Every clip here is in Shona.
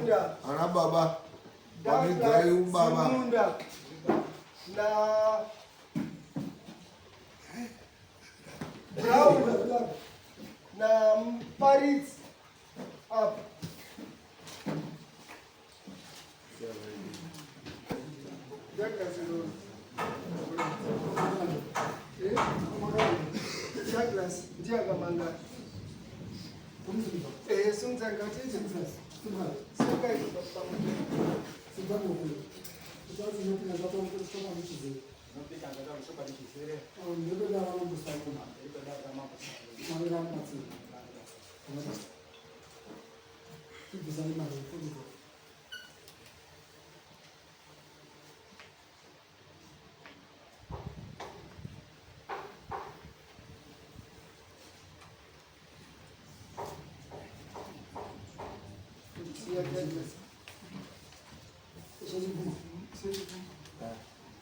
Zimunda. Ana baba vamidzai ubaba. Zimunda. Na Brown na Mparidzi apa. Douglas ndiye akamangara. Eh, sungza ngati sunga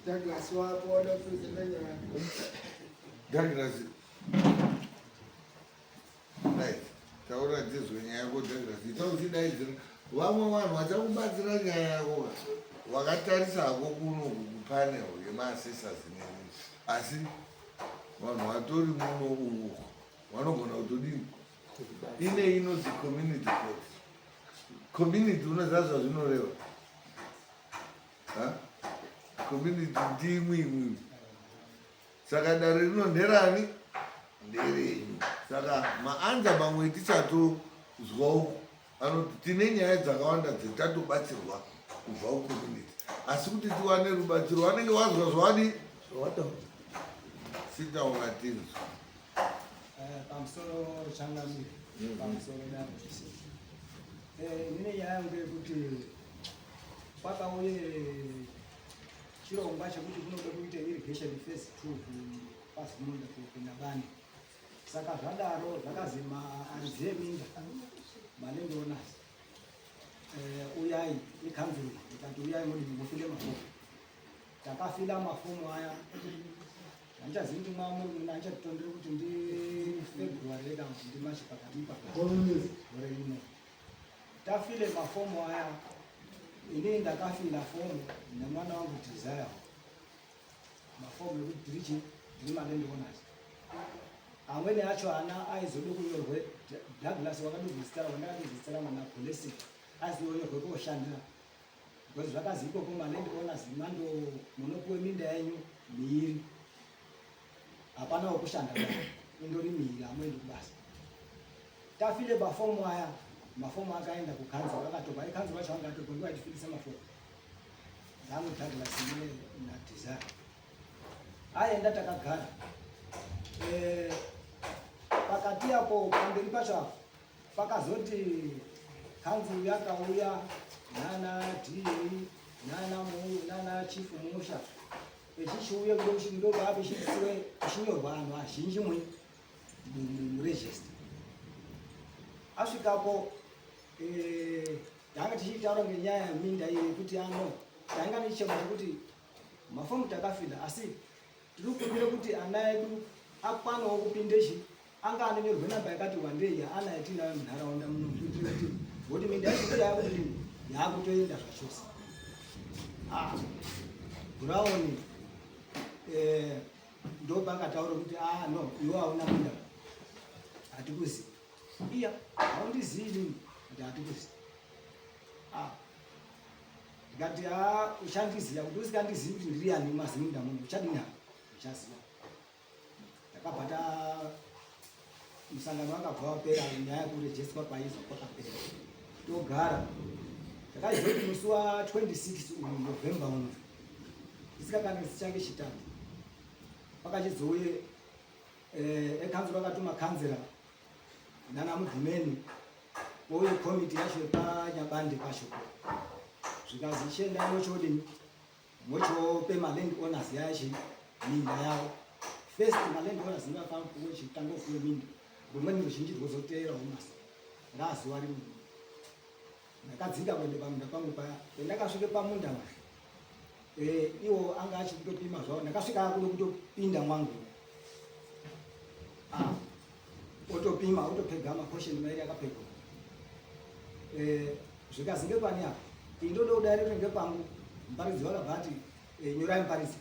Douglas wapo wadakuziva nyaya. Douglas Right. Taura tizwe nyaya yako Douglas. Ita uchidaidzira. Vamwe vanhu vachakubatsira nyaya yako ka. Wakatarisa hako kuno kupanel yemaassessors neni. Asi vanhu vatori muno umu vanogona kutodini? Ine inonzi community court. Community unoziva zvazvinoreva? Ha? Community ndimwi imwimwi. Saka dare rino nderani? Nderenyu. Saka maanza mamwe tichatozwa uku anoti tine nyaya dzakawanda dzetatobatsirwa kubva kucommunity asi kuti tiwane rubatsiro vanenge vazwa zvawadi sitaura tinzwa eh, pamusoro changamire mm. pamusoro dare eh, inini nyaya yangu yekuti kwakauye chirongwa chekuti kunoda kuita irrigation phase 2 kuPazimunda kuNabani. Saka zvadaro zvakazi maaridzi eminda maland owners eh, uyai ikanzuru ikati uyai muri mufile mafomu. Takafila mafomu aya handichazivi kuti mwamuri muna handichatontonderi kuti ndi February kana kuti ndi March pakati ipapo gore rino. Tafile mafomu aya, inini ndakafila fomu nemwana wangu Desire, mafomu ekuti tiri chii, tiri maland owners. Amweni acho ana aizode kunyorwe, Douglas wakadozozitara, wandakadozozitara mwana Blessing, aizonyorwe koshandira because zvakazi ikoko maland owners mando munopuwe minda yenyu miiri, hapana wekushanda indori miiri, hamuendi kubasa. Tafile mafomu aya, mafomu akaenda kukanzuru akatorwa, ikanzuru vacho vanga atorwa ndivo aitifilisa mafomu. Ndangu Douglas ne na Desire. Aenda takagara. Eh, pakati apo pamberi pacho apo pakazoti kanzuru yakauya nana DA nana mu nana chief Musha echichiuye kudo ndobva pechisiwe kuchinyorwa vanhu vazhinji mui muregister asvikapo eh, tanga tichitaura ngenyaya yeminda iyi yekuti ano tanga nechichemo chekuti mafomu takafila asi tiri kukumbira kuti ana edu akwanawo kupinde chi anga anonyorwe namba yakati wandei yaana yatinayo munharaunda muno kuitira kuti ngokuti minda yacho yakudini yakutoenda zvachose ah, brown eh, ndopakataura kuti ah no iwe hauna munda hatikuzivi iya haundizivi inini kuti hatikuzivi ah ndikati ah uchandiziva kuti usikandizivi kuti ndiri ani mazimunda muno uchadini hako uchaziva takabva ta musangano wakabva wapera nyaya yekurejestwa kwaizwa kwakapera togara takaizoti musi wa 26 uyu november uno isikakanisi change chitatu pakachizouye eh, ekanzuro akatuma kanzera nana mudhumeni ouye komiti yacho yepanyabande pacho zvikazi chiendai mochodini mochope maland owners yachi minda yavo first maland owners ndovafana kuwe chitanga kuwe minda rumweni ruzhinji rwozoteerawo masi razuva rimwe ndakadzika kuende pamunda pangu paya pendakasvike pamunda manje eh, iwo anga achikutopima zvavo ndakasvika akude kutopinda mwangu ah, otopima otopega makosheni mairi akapegwa eh, Zvikazi ngepani apa? Ini ndoda kudairira ngepangu. Muparidzi wakabva ati e, nyorai muparidzi.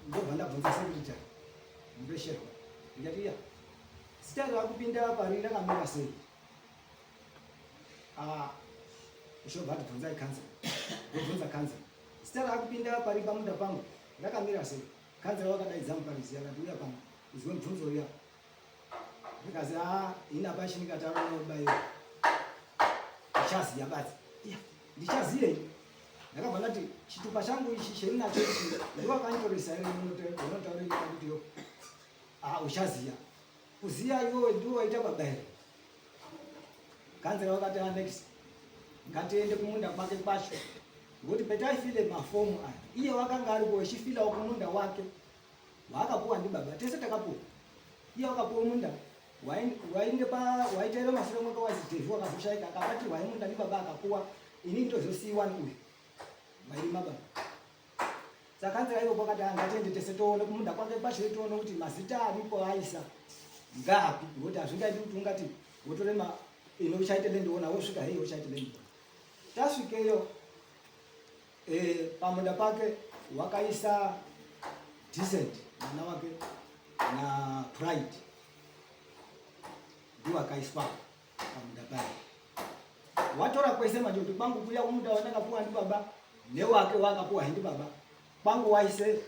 Ndobva ndabvunza secretary Mureshero. Ndikati iya zita rakupinda pari rakamira sei? Ah, ushobva ati bvunzai council. Ndobvunza council. Zita rakupinda pari pamunda pangu rakamira sei? Council wakadaidza muparidzi akati uya pano. Izwe mubvunzo uya. Ndikazi ah ini apa chinikataura nobayo. Ndichaziya badzi. Iya, ndichaziyei? Ndakabva ndati chitupa changu ichi chendinacho ichi ndiwakanditoresa here unotaurira kuti yo. Ah uchaziya. Kuziya iwewe ndiwe waita baba here? Kanzera wakati ah next. Ngatiende kumunda kwake kwacho. Ngokuti petaifile mafomu aya. Iye wakanga aripo echifilawo kumunda wake. Waakapuwa ndibaba tese takapuwa. Iye wakapuwa munda wainge pa waitaira mashure mwaka wazi Devi wakazoshaika akabatirwa munda ndibaba akapuwa ini ndozosiiwa uyu wairima baba. Saka nzira ivo kwakati ngatiende tese toone kumunda kwake kwacho toone kuti mazita aripo aisa ngaapi ngokuti hazvingaiti kuti ungati wotore ma ino uchaite lendiona wosvika hei uchaite lendiona. Tasvikeyo E, pamunda pake wakaisa decent mwana wake na pride ndiwo akaiswa pamunda pake watora kwese manje kuti kwangu kuya kumunda wandakapuwa ndi baba newake wakapuwa hindi baba kwangu waise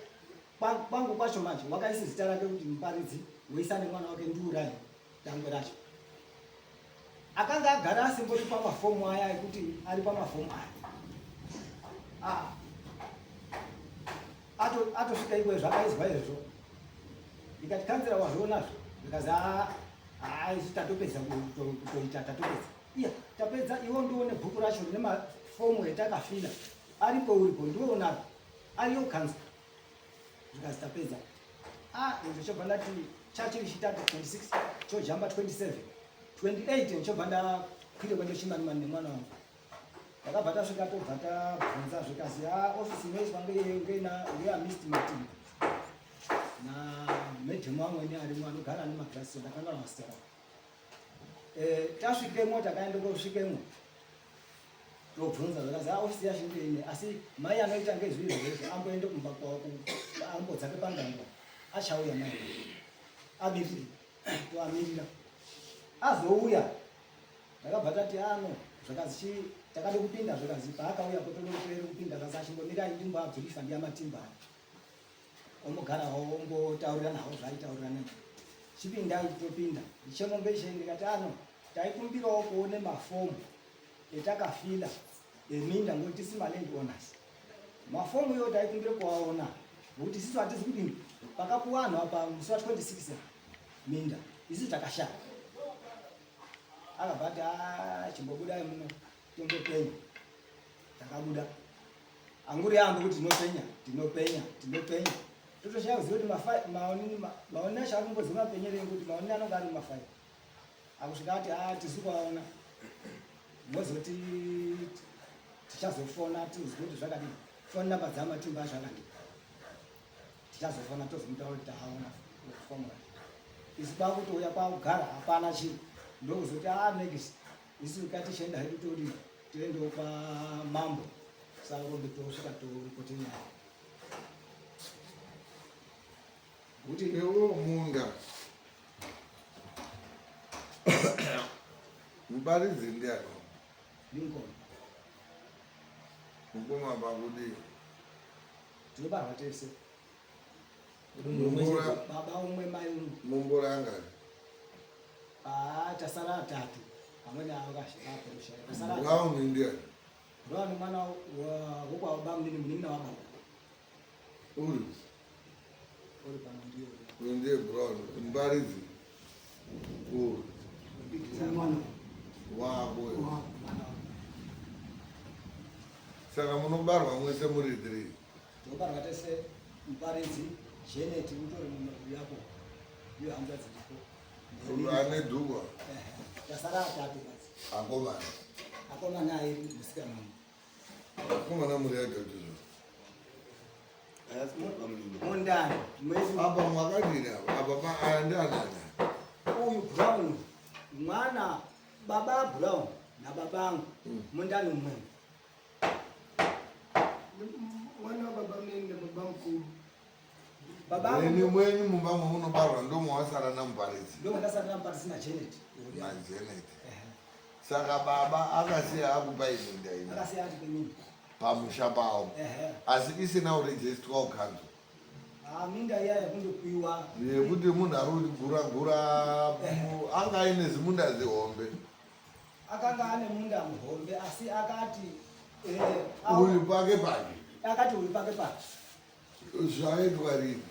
kwangu kwacho manje wakaisa zita rake kuti muparidzi woisa nemwana wake ndiurayi dangwe racho akanga agara asimbori pamafomu aya ekuti ari pamafomu aya ah. Atosvika ikweyo zvakaizwa izvo ndikati kanzera wazvionazvo ndikazi ah, ah, isu tatopedza kutoita tatopedza iya tapedza iwo ndione bhuku racho rine mafomu etakafila aripo uripo ndiwe unaro ariyo kanzera zvikazi tapedza ah icho chobva ndati chachiri chitatu 26 chojamba 27 28 chobva ndakwira kuenda chimanimani nemwana wangu takabva tasvika tobva tabvunza zvikazi a ah, ofisi inoiswa ngeyamist martin na madam amweni arimo anogara ane magirasi ndakangana mazita ravo eh, tasvikemo takaenda kosvikemo tobvunza zvakazi ah, ofisi yacho ndeine asi mai anoita ngezviro izvo amboende kumba kwavo ambodzake pandangwa achauya mai amirire toamirira azouya takabva tati ano ah, zvakazi chi takade kupinda zvakazi paakauya potode kupere kupinda kazi achimbomirai ndimboabvirifa ndiyamatimba omogara ombotaurirana havo zvaaitaurirana chipindai topinda ndichemo ngechei ndikati ano taikumbirawo kuone mafomu etakafila eminda ngokuti tisi maland owners mafomu iwo taikumbira kuaona ngokuti isisu hatizi kudini pakapuwa anhu apa musi wa 26 minda isu takashaya akabva ati ah, chimbobudai muno tombopenya takabuda anguri ambo kuti tinopenya tinopenya tinopenya totoshaya kuziva kuti maoni acho akumboziva mapenyerei kuti maoni anonge ari mumafairi akusvika ati a ah, tisu kwaona mozoti tichazofona tizwe kuti zvakadii foni namba dzamatimba acho akandii tichazofona tozomutaura kuti taona fomura isu kwakutouya kwakugara hapana chii ndokuzoti a ah, next isu katichienda hedu todii toendawo kwamambo sarombe tosvika toripote nyaya kuti newo munda mubaridzi ndiani ndimukoma mukoma pakudii tinobarwa tese baba umwe mai umwe mumborangari ah tasara atatu amweni akashaika tasara brown ndiani brown mwana wokwa munini munin'ina wababa uri uri pano ndiye uyu ndiye brown mbaridzi uri wako saka munobarwa mwese muri three tinobarwa tese muparidzi Janet utori yako iyo hanzvadzi iripo ane dhukwa tasara atatu basi akomana akomana airi musikana akomana muri atatu zvo mundani mwedu apa mwakadini apa apa aya ndianani uyu brown mwana Baba Brown nababa angu mundani mumwemo. Mwana wababa munini nababa mukuru. Baba angu Mweni mwenyu mumba mamunobarwa ndomawasara namuparidzi. Ndomandasara namuparidzi naJanet. NaJanet. Saka baba akasiya akupai minda ino. Akasiya atipe minda. Pamusha pawo. Asi isina kurejistwa kukanzuru. Ah, minda iya yakundopiwa. Yekuti munhu ari kuti gura gura anga aine zimunda zihombe. Akanga ane munda muhombe asi akati eh, uyu pake pake. Akati uyu pake pake. Zvaitwa rini?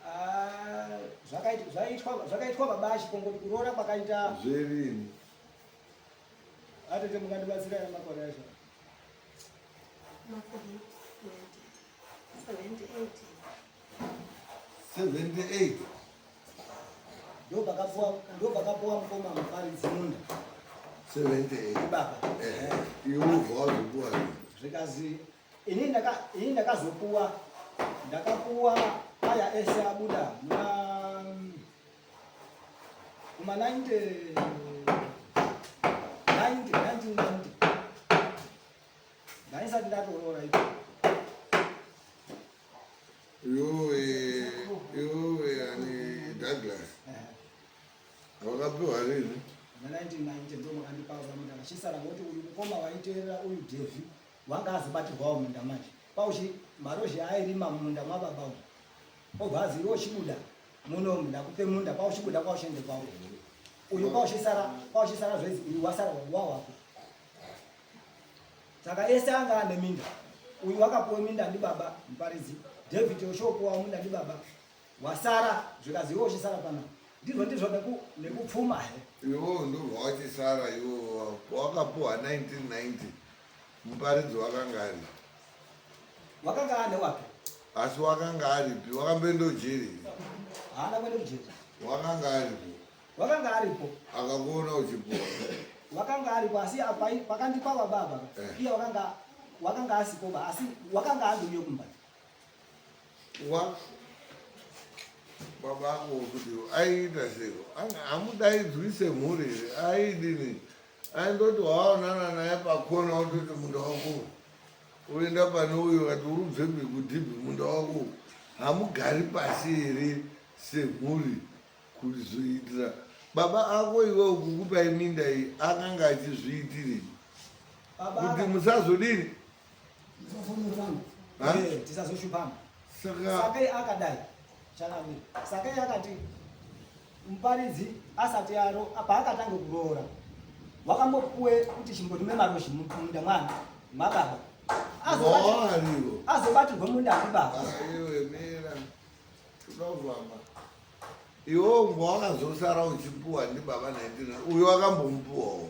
Ah, zvakaitwa baba achikongoti kuroora kwakaita zverini. Atete mungandibatsira here makore acho? Makore 78. 78. Ndopakapuwa mukoma muparidzi munda. 78. Baba. Iwe ubva wazopuwa rini? Zvikazi ini ndakazopuwa, ndakapuwa aya ese abuda muna kuma 90, 90, 1990. Ndaisati ndatoroora ipo. Iwewe ani Douglas. Wakapiwa rini? Muna 1990 ndo makandipa munda ndachisara ngokuti uyu mukoma waiteerera uyu Devi wanga azobatirwawo munda manje. Pauchi marozhi airima mumunda mwababa umu. Obva azi iwe uchibuda muno ndakupe munda pauchibuda kwauchiende kwawo. Uyu pauchisara zvezi uyu wasara wawako. Saka ese anga ane minda. Uyu wakapuwa minda ndibaba muparidzi. David oshopuwa munda ndibaba. Wasara zvikazi iwe uchisara pana. Ndizvo ndizvo nekupfuma he. Iwewe ndobva wachisara iwewe wakapuwa 1990. Muparidzi wakanga ari. Wakanga ane wake. Asi wakanga aripi? Wakamboenda kujeri? Haana kuenda kujeri. Wakanga aripo. Wakanga aripo. Akakuona uchipuwa. Wakanga aripo asi pakandipa baba. Iye wakanga asipo ba asi wakanga andiuye kumba. Wa baba ako kuti aiita sei? Hamudaidzwi semhuri here? Aidini? Aindoti waonana naye pakona wototi munda wako uenda pane uyo kati uri kubvepi kudhibhi munda wako. Hamugari pasi here semhuri kuzoitira baba ako iwe kukupai minda iyi akanga achizviitirei? Kuti musazodini? Ha? Tisazoshupana. Saka Saka akadai changamire. Saka akati muparidzi asati aro paakatanga kuroora wakambopuwe kuti chimbotume marozhi munda mwana mababa. Ariwo. Azobatirwe munda ndibaba. Iwe mira. Tinofamba. Iwe wakazosara uchipuwa ndibaba 19 uyo wakambomupuwawo.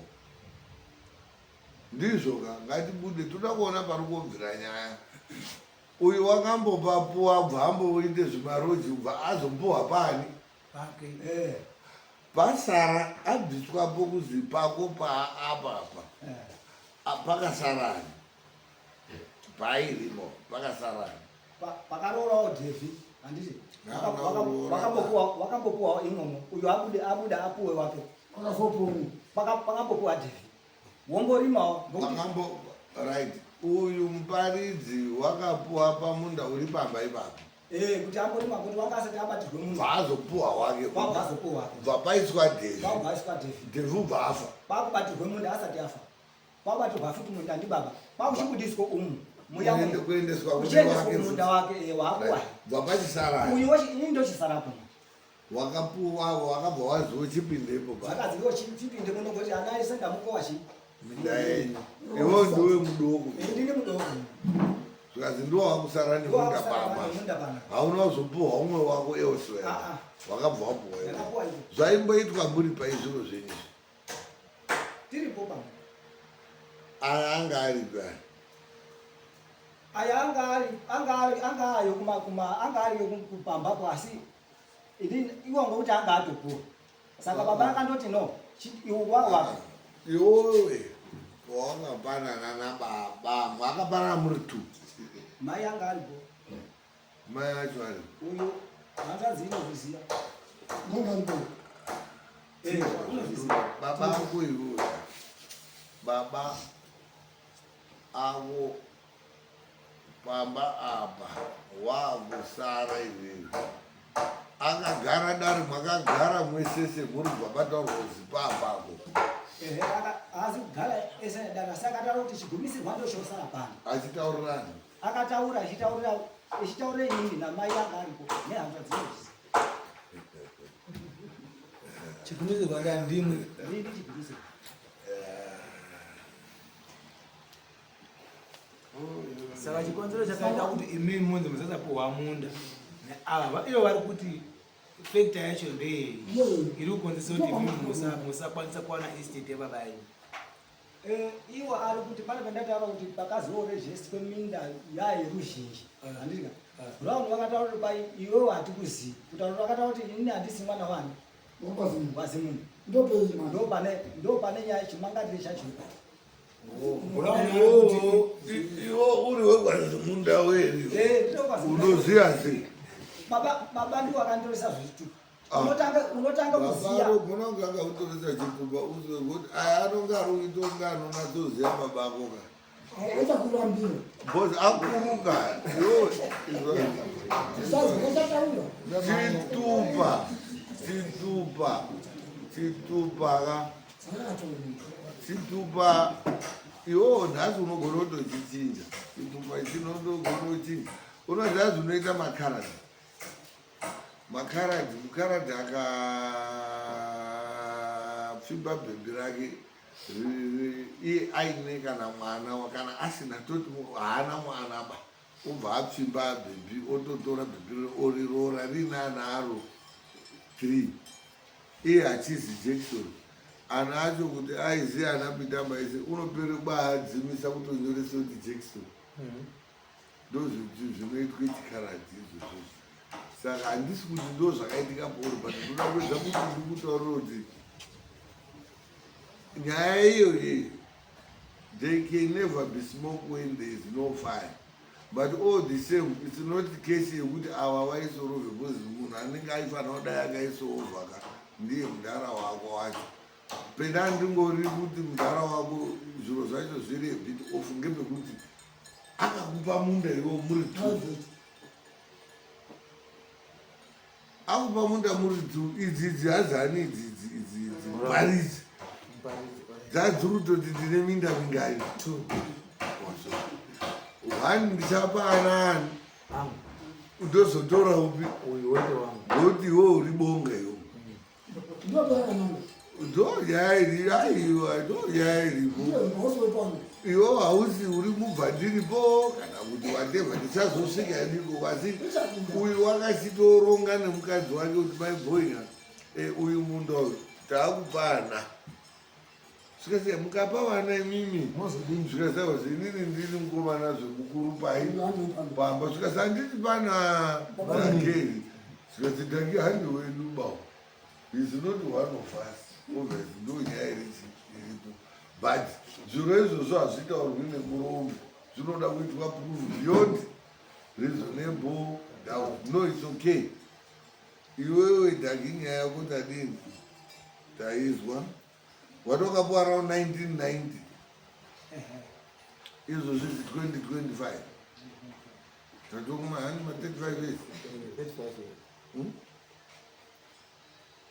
Ndizvo ka ngatibude toda kuona pari kubvira nyaya. Uyu wakambopapuwa bva amboite zvimaroji ubva azombowa pani? Pake. Pasara abviswapo kuzi pako paapa apa. Pakasarani. Pairimo pakasarani. Pakaroorawo Devi, handiti? Wakambopuwawo imomo. Uyu abuda apuwe wake. Pakazopuwa. Pakambopuwa Devi. Wongorimawo, ngokuti Pakambo, right. Uyu muparidzi wakapuwa pamunda uri pamba ipapo. Kuti amborima kuti wanga asati abatirwe munda. Bva azopuwa wake. Bva azopuwa wake. Bva paiswa Devi. Bva paiswa Devi. Devi ubva afa. Pakubatirwe munda asati afa. Pakubatirwa futi munda ndibaba. Pakuchibudiswa umu. Muya umu. Kuendeswa kune Kuchiendeswa wake kumunda futi. wake, waakuwa. Right. Bva pachisara. Uyu wachi, ini ndochisarapo. Wakapuwa, wakabva wazi uchipindepo pa. Zvakazi iwe chipinde muno ngokuti ana ese ndamukowa chi. Minda yenyu. Iwe ndiwe mudoko. Ini ndini mudoko. Zvikazi ndiwe wakusara Ndiwe nemunda wakusara pamba. nemunda pamba. Hauna kuzopuwa umwe wako elsewhere. Wakabva wapuwa iwe. Ndakapuwa iwe. Zvaimboitwa muri pai zviro zvenyu izvi? Tiripo pamba. Aya anga ari pai. Aya anga ari, anga ari, anga ayo kuma, kuma, anga ari yo kupambapo asi ini iwo ngokuti anga atopuwa. Saka baba akandoti no, iwe wako. Iwewe wakapanana nababa, mwakapanana muri two. Mai anga aripo. Mai acho aripo. Uyu hanzvadzi inozviziva. Manga aripo. Eh, unozviziva. Baba ako iwe, baba avo pamba apa wakusara iwewe akagara dare makagara mwesese muri kubva pataurwa kuzi papapo. Ehe, haazi kugara ese dare, asi akataura kuti chigumisirwa ndochosara pano. Achitaurirani? Akataura achitaurira achitaurira inini namai anga aripo nehanzvadzi dzinozviziva. Chigumisirwa ndani ndimwe? Ndini chigumisirwa. Saka chikonzero chakaita kuti imimi munzi musasapuhwa munda neava ivo vari kuti factor yacho ndeyei iri kukonzesa kuti imimi musakwanisa kuwana estate yebaba yenyu? Iwo ari kuti pane pandataura kuti pakazoregisterwe minda yayeruzhinji, handiti ka? Brown vakataura kuti pai iwewe hatikuzivi kutaura kuti vakataura kuti inini handisi mwana wani waZimunhu. Ndopei? Ndo pane nyaya chimangatire chacho. Brown ari kuti Iwo uri wekwaZimunda weri? Eh, ndokwaZimunda. Unoziva sei? Baba ndiwo akanditoresa zvitupa. Ah. Unotanga kuziya. Unogona kunge akakutoresa chitupa usekuti aya anonge ari kuitonga anonatsoziva baba ako ka. Uchakurambira. Because akuruka iwo. Usachataura. Chitupa ka. Sakatoona. Chitupa iwo nhasi unogona kutochichinja chitupa chinondogona kuchinja. Unoziva zvinoita makaradhi? Makaradhi, mukaradhi akapfimba bhebhi rake iye aine kana mwana kana asina, toti haana mwana ba, obva apfimba bhebhi, ototora bhebhi oriroora riine ana aro 3, iye achizi Jackson. Ana acho kuti aiziva ana Peter Maise, unopere kubaadzimisa kutonyoresa kuti Jackson. Ndo zvinoitwa chikaradhi izvozvo. Saka handisi kuti ndo zvakaitika pauri, but ndoda kuedza kuti ndikutaurira kuti nyaya iyoyi, there can never be smoke when there is no fire. But all the same, it's not case yekuti ava vaisorove, because munhu anenge aifanira kudai akaisoovha ka ndiye mudhara wako wacho. Penda ndingori kuti mudhara wako zviro zvacho zviri a bit off ngepekuti akakupa munda iwo muri two, akupa munda muri two. Idzi hadzani idzi idzi idzi idzi paridzi dzadziri kutoti ndine minda mingani? Two. One ndichapa ana ani, ndozotora upi? Uyu wete wangu. Ndoti iwe uri bonga iwo. Ndopayakananga. Ndo nyaya iri, aiwa, ndo nyaya iripo. Ndiyo. Iwo hausi uri mubva ndiripo kana kuti whatever, ndichazosvika ndiko. Asi uyu wakachitoronga nemukadzi wake kuti maibhoina uyu munda uyu taakupana. Zvikasai mukapa vana imimi. Mozodini? Zvikasai inini ndiri mukomana zvemukuru pai pamba. Zvikasi handiti pana Dhakeri. Zvikasi Dhaki handi wedu bawo, is not one of us, obviously. Ndo nyaya iripo, but zviro izvozvo hazvitaurwi nemuromo, zvinoda kuitwa proof beyond reasonable doubt. No, it's okay. Iwewe Dhaki, nyaya yako tadini, taizwa. Watokapuwa around 1990, izvozvi 2025, tatokuma hani ma35 years. 35.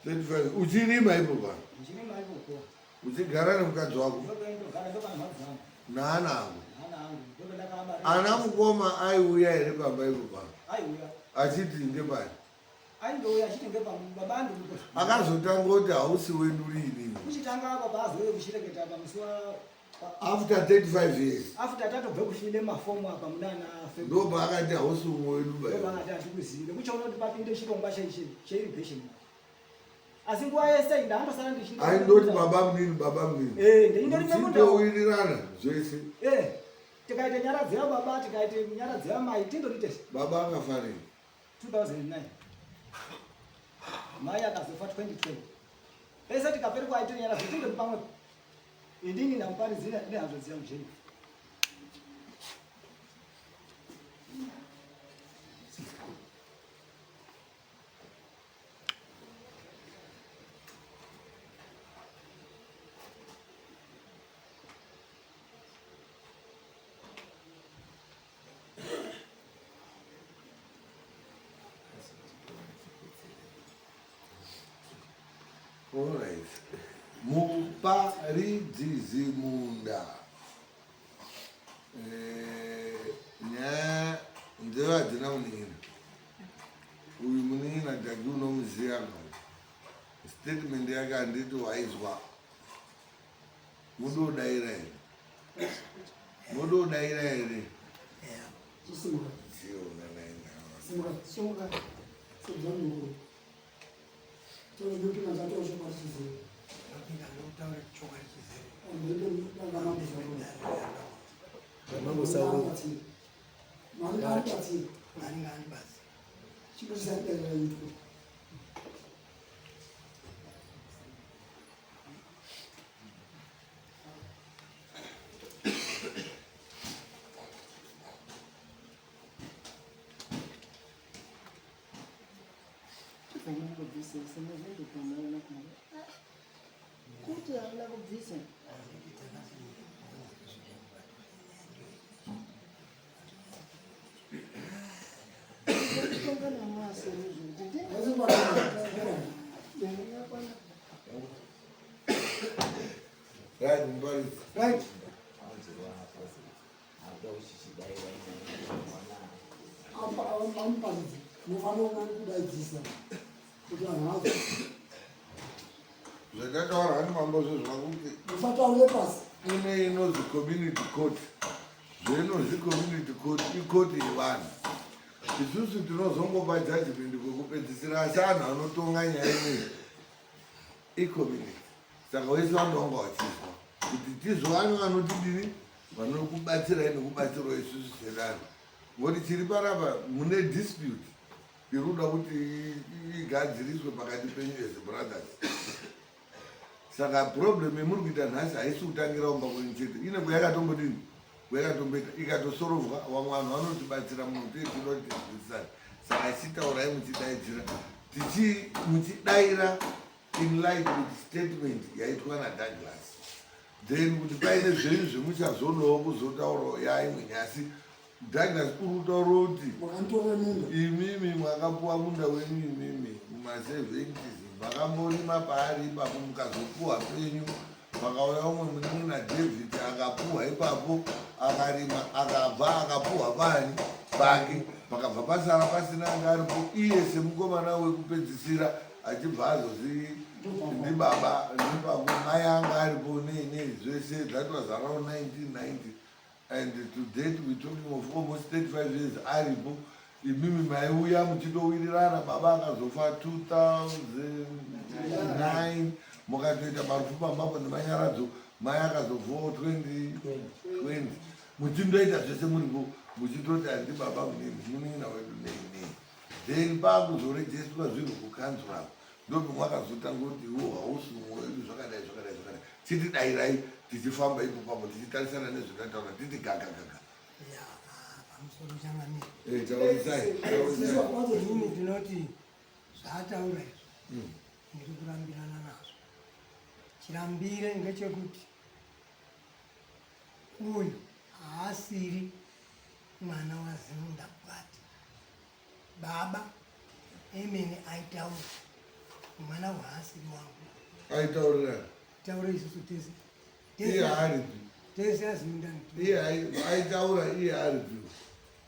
35 uchirima ipo pano? Ndichirima ikoko. Uchigara nemukadzi wako? Ndopendogara, ndopana mhadzi dzangu. Naana ako? Hana angu, ndopendakaaba. Ana mukoma aiuya here pamba ipo pano? Aiuya. Achiti ngepari? Aindouya achiti ngepababa andiripo. Akazotanga kuti hausi wedu riini? Kuchitanga apa paazouye kuchireketa pamusi wa After 35 years? After tatobve kufile mafomu apa munana February. Ndopaakati hausi umwe wedu ba? Ndopakati hatikuzivi nekuchaona kuti papinde chirongwa cheirrigation, asi nguva yese ndandosara ndichi Aindoti baba munini, baba munini. Eh, ndindorime munda. Muchitowirirana zvese. Eh, tikaite nyaradzo yababa, tikaite nyaradzo yamai, tindori tese. Baba akafarei? 2009. Mai akazofa 2020. Pese tikapere kwaite nyaradzo tindori pamwepo, indini namuparidzi nehanzvadzi yangu Jennifer. Alright. Muparidzizimunda. Eh, nyaya nzeve hadzina munin'ina. Uyu munin'ina Jagi unomuziva ka? Statement yake handiti waizwa. Mudodaira here? Mudodaira here? Chisimuka. Chiona naina. Simuka. Simuka. Sedzangu. Toro ndopinda ndataura chokwadi chizere. Ndopinda ndotaura chokwadi chizere. Ndopinda mambo Mambo Sauro. Mwari ngaandibatsire. Mwari ngaandibatsire. Chibudisai dare raitwa. Kuti hauna kubvisa. Haisi kubatana. Right, muparidzi. Right. Amuparidzi munofanira kudaidzisa kuti vanhu vazo Zvandataura hani mambo zvezva kuti musataure pasi. kune inonzi community court. Zvainonzi community court ikoti yevanhu. Isusu tinozongopa judgment kwekupedzisira asi anhu anotonga nyaya ineyi icommunity. Saka wese vanonga vachizwa kuti tizwani vanotidini vanokubatsirai nekubatsirwa isusu sevanhu. Ngoti chiri panapa mune dispute iri kuda kuti igadziriswe pakati penyu as brothers. Saka problem yemuri kuita nhasi haisi kutangira kumba kwenyu chete, ine kwayakatombodini kwayakatomboita ikatosorovwa. Vamwe vanhu vanotibatsira munhu tee tinoda kuti tinzwisisane. Saka chitaurai muchidaidzira tichi muchidaira in light with statement yaitwa naDouglas, then kuti paine zvenyu zvemuchazodawo kuzotaurawo yaimwe nyasi. Douglas uri kutaura kuti Makanditorera munda. Imimi mwakapuwa munda wenyu imimi muma70s, makamborima paari ipapo, mukazopuwa penyu. Pakauya umwe munin'ina David akapuwa ipapo, akarima, akabva akapuwa pani pake, pakabva pasara pasina anga aripo. Iye semukomana wekupedzisira achibva azozi ndibaba ndipapo, mai anga aripo nei nei zvese. That was around 1990 and to date we talking of almost 35 years aripo. Imimi maiuya muchitowirirana, baba akazofa 2009, mukatoita marufu pambapo nemanyaradzo, mai akazofawo 2020, muchindoita zvese muripo muchitoti handi baba munini munin'ina wedu nei nei. Then pakuzorejeswa zvinhu kukanzura ndopamwakazotanga kuti iwo hausi mumwe wedu, zvakadai zvakadai zvakadai. Chitidairai tichifamba ipo papo tichitarisana nezvatataura titi gagagaga. Ya, pamusoro changamire. Eh, taurisai, taurisai. Inini ndinoti zvaataura izvi ndiri kurambirana nazvo. Chirambire ngechekuti uyu haasiri mwana waZimunda Bwati. Baba emene aitaura mwana haasiri wangu. Aitaurira Taura isusu tese. Iye aripi? Tese aZimunda. Iye aitaura iye aripi?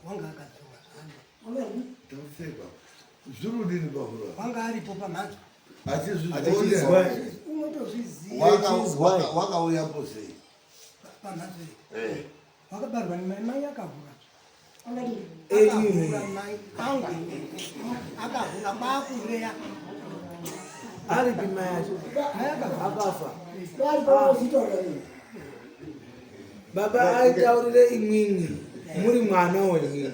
Wanga akadzoka zvaano. Taurisai baba, zviri kudini pahura? Wanga aripo pamhatso. Achizvizwa. Unotozviziva. Wakauyapo sei? Pamhatso iyi. Wakabarwa nemai, mai akahura. Eh, Akahura mai angu. Akahura kwakureya. Aripi mai acho? Mai akahura. Akafa. Vari pauzitaura ii. Baba aitaurire imwimwi muri mwana wenyu.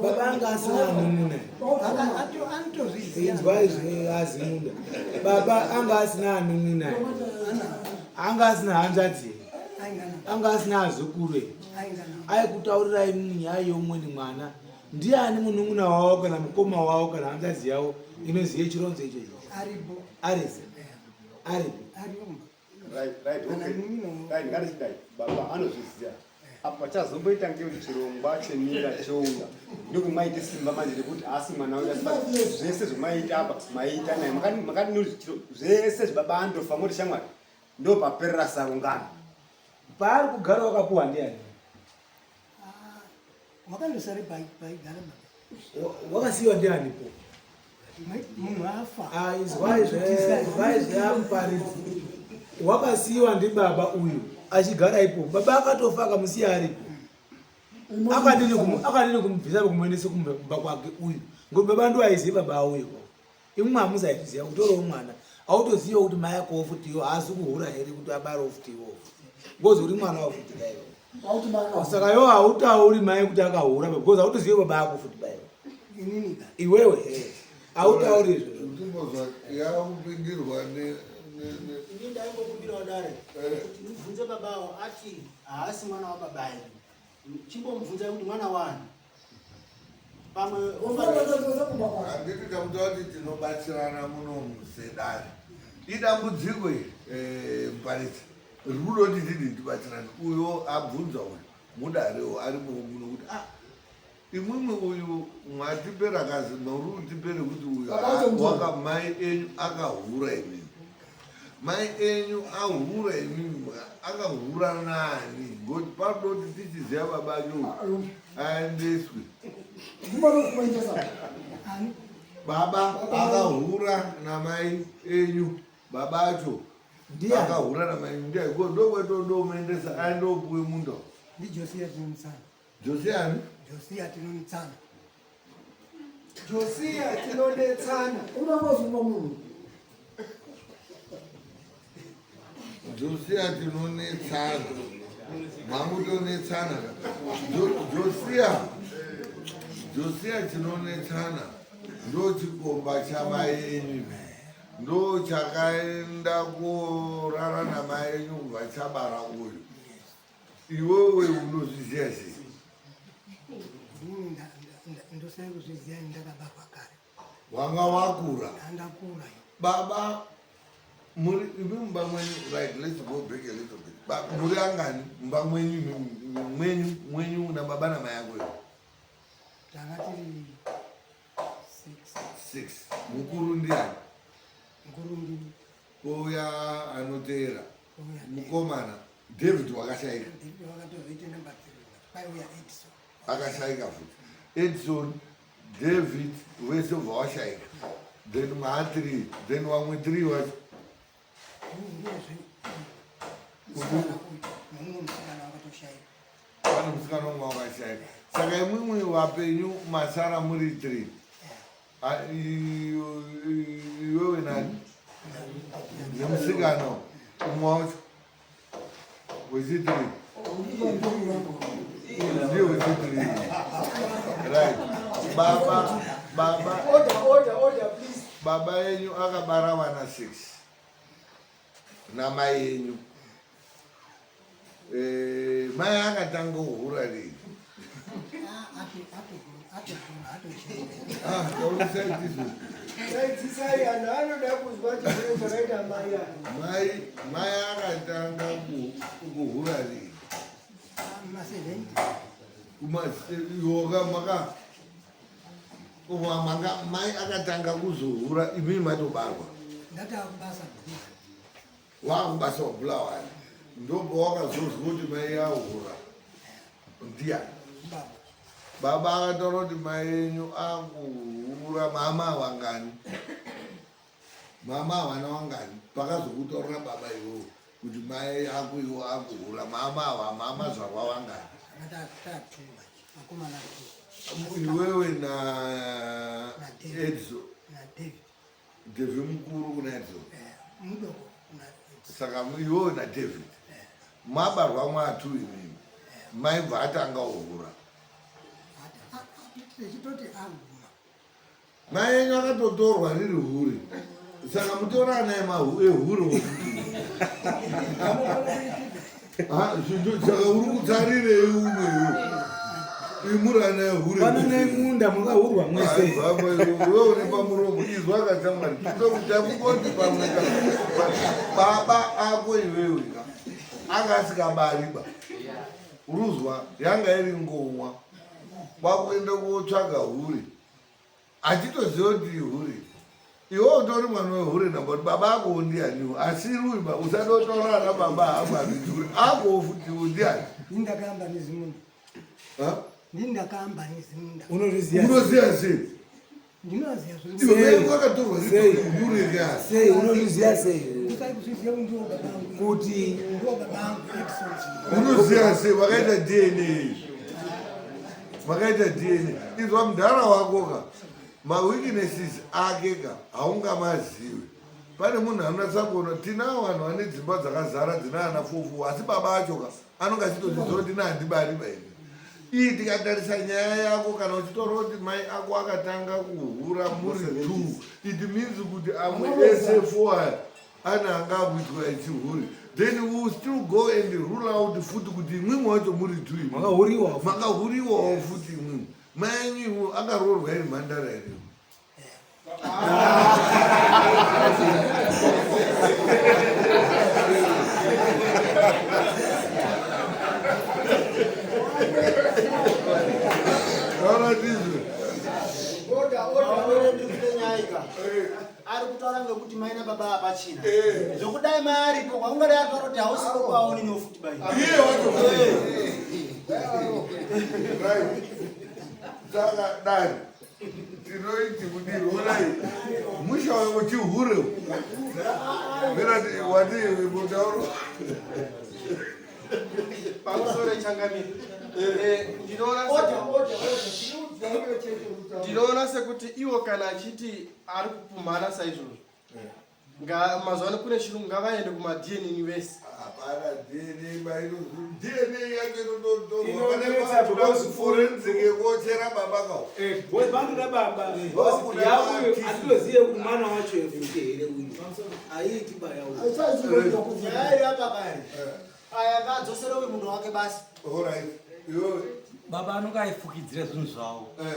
Baba anga asina anun'una. Anotozviziva. Inzwa izvi aZimunda. Baba anga asina anun'una. Anga asina hanzvadzi. Aingana. Anga asina azukuru. Aingana. Aikutaurirai nyaya yeumweni mwana. Ndiani munun'una wavo kana mukoma wavo kana hanzvadzi yavo inoziye chironzo ichocho? Aripo. Aripi? Aripi? Aripo. Right, right, Kana okay. munino. Right, ngatichidai. Baba anozviziva. Apa chazomboita ngekuti chirongwa cheminda chouya ndokumaite simba manje rekuti asi mwana uyu asi zvese zvamaita apa maita naye makadini zvese zvibaba andofa moti shamwari ndopaperera sarungano. Paari kugara wakapuwa ndiani? Ah, wakandosare paigara baba. Wakasiyiwa ndiani po? Munhu afa. Ah, izwai zveamuparidzi. Wakasiyiwa ndibaba uyu achigara ipo. Baba akatofa akamusiya aripo. Akadini kumubvisa kumuendesa kumba kwake uyu? Ngokuti baba ndo aiziva baba uyu. Imwe hamusaizviziva kutorawo mwana. Autoziva kuti mai akowo futiwo haasi kuhura here kuti abarewo futiwo. Ngozi uri mwana wafuti kaiwo. Saka iwe hautauri mai kuti akahura because hautozivi baba ako futi baiwo. Iwewe hautauri izvozvo. Ndimbozwa yakupindirwa ne Ini ndaingokumbirawo dare kuti mubvunze babawo ati haasi mwana wababa here. Chimbomubvunzai kuti mwana wani. Pamwe handiti takuta kuti tinobatsirana muno musedare. Idambudziko iri muparidzi riri kuda kuti tidini tibatsirane. Uyo abvunza uyu mudarewo arimo muno kuti ah imwimwi uyu mwatipera kazi muri kutipere kuti uyu waka mai enyu akahura imimi. Mai enyu ahura imimi akahura nani? Ngoti panoda kuti tichiziva baba ake uyu aendeswe. Baba akahura namai enyu, baba acho akahura namai enyu ndiye ndokwetondomuendesa aende opuwe munda. NdiJosia Tinomutsana. Josia ani? Josia Tinonetsana. Josia Tinonetsana. Unongozumba munhu. Josia Tinonetsana. Mamutonetsana. Josia. Josia Tinonetsana. Ndo chikomba chamai enyu. Ndo chakaenda kurara namai enyu kubva chabara uyu. Iwewe unozviziva sei? Ndosai kuzviziva ndakabarwa kare. Wanga wakura. Ndakura. Baba muri imi mumba mwenyu, right, let's go back a little bit. Muri angani mumba mwenyu mwenyu mwenyu na baba na mai yako? Tanga tiri 6. 6. Mukuru ndiani? Mukuru ndi Kouya anoteera. Mukomana David wakashaika. David wakatozoita number 3. Paiuya Edison. Akashaika futi. Edison, David wese ubva washaika. Then maa 3, then wamwe 3 wacho. Pane musikana umwe wakashaika. Saka imwimwi wapenyu masara muri 3. Iwewe nani? Nemusikana umwe wacho. Wechi 3. Ndiye wechi 3. Right. Baba, baba. Order, order, order, please. Baba yenyu akabara vana 6. Namai yenyu. Mai akatanga kuhura rini? Ah, Saidzisai anhu anoda kuzwa chirwere chakaita mai aya. Mai mai akatanga kuhura rini? Kuma maka maka mai akatanga kuzohura imi matobarwa. Ndatakubasa. Wakubasa wabulawayo. Ndopo wakazozwa kuti mai ahura. Ndiani? Baba akataura kuti mai enyu akuhura mama wangani. Mama havana wangani. Pakazokutaurira baba iwowo kuti mai ako iwo akuhura mama ava mama zvarwa wangani. Iwewe na Edson. David mukuru kuna Edson. Saka iwewe na David. Mabarwa mwatu imimi. Mai bva atanga kuhura. Mai enyu akatotorwa riri hure. Saka mutora ana ehure. Saka uri kutsarirei umweyo? Imuri ana ehure. Panonai munda makahurwa mwese. Iwe uri pamuromo izwa kachamwari. Tokutangoti pamwe baba ako iwewe anga asikabariba. Uruzwa yanga iri ngomwa kwakuenda kotsvaga hure achitoziva kuti ihure iwe utori mwana wehure namba kuti baba akowo ndianiwo asi ruiba usadotora ana baba ako azihure akowo futiwo ndiani ndakamba nezimunda ndini ndakamba nezimunda unoziva sei ndinoziva iwe wakatorwa hure sei unozviziva sei kuti unoziva sei wakaita dna makaita dna inzwa mudhara wako ka maweaknesses ake ka haungamazivi pane munhu anonatsa kuona tinawo vanhu vane dzimba dzakazara dzina ana fofu asi baba acho ka anonge achitozviziva kuti nahandibari baini iyi tikatarisa nyaya yako kana uchitora kuti mai ako akatanga kuhura muri two it means kuti amwe ese four aya ane anga akuitwa echihure then we will still go and rule out futi kuti imwimwe wacho muri two makahuriwa makahuriwawo futi imwimwe mai enyu imwe akaroorwa iri mhandara here Ari kutaura ngekuti mai nababa hapachina eh. Zvokudai mai aripo kwaungadai ari taura kuti hausiko kwaoni nofuti bai iye wacho eh. Saka dai tinoiti kudii onai musha wako chihure mira wati mutauro pamusoro changamire eh, ndinoona sekuti iwo kana achiti ari kupumhana saizvozvo mazuva ano kune chirungu ngavaende kumaDNA vese hapana DNA DNA yacho inotoforensic yekuochera baba kawo eh, vanoda baba yauyo atitozive kuti mwana wacho efuti here uyu aiiti baya aya ngadzosere uyu munhu wake basi baba anonge aifukidzira zvinhu zvavo eh.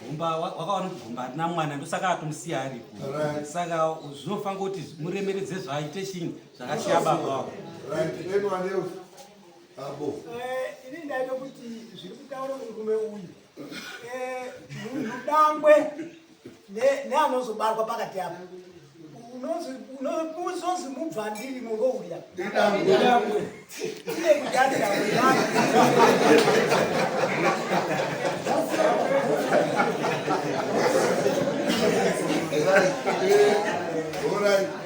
gomba wakaona kuti gomba harina mwana ndosaka atomusiya aripo saka zvinofanira kuti muremeredze zvaite chinyi zvakasiya baba wavo eh, ini ndaita kuti zviri kutaura murume uyu eh, munhu dangwe neanozobarwa pakati apo unozozi mubvandiri mungouya tine kudadira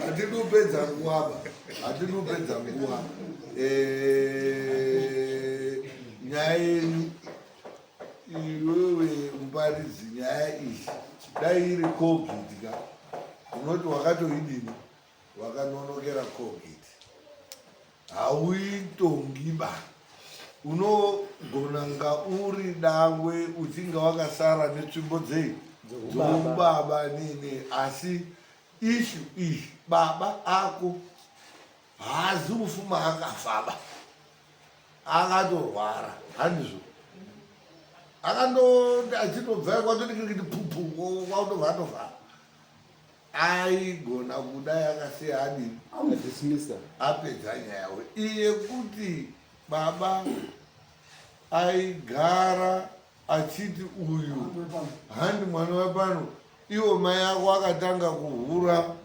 hatidi kupedza nguva ba hatidi kupedza nguva eh, nyaya yenyu Iwewe muparidzi nyaya iyi dai iri Colgate ka unoti wakatoidini wakanonokera Colgate hauitongi ba unogona nga uri dangwe uchinge wakasara netsvimbo dzei dzoubaba nini asi ishu iyi baba ako haazi kufuma akafaba akatorwara handizvo akandoti achitobva kwatoti pupu kwakutobva atofa aigona kudai akasiya adini apedza nyaya iye kuti baba aigara achiti uyu handi mwana wepano iwo mai ako akatanga kuhura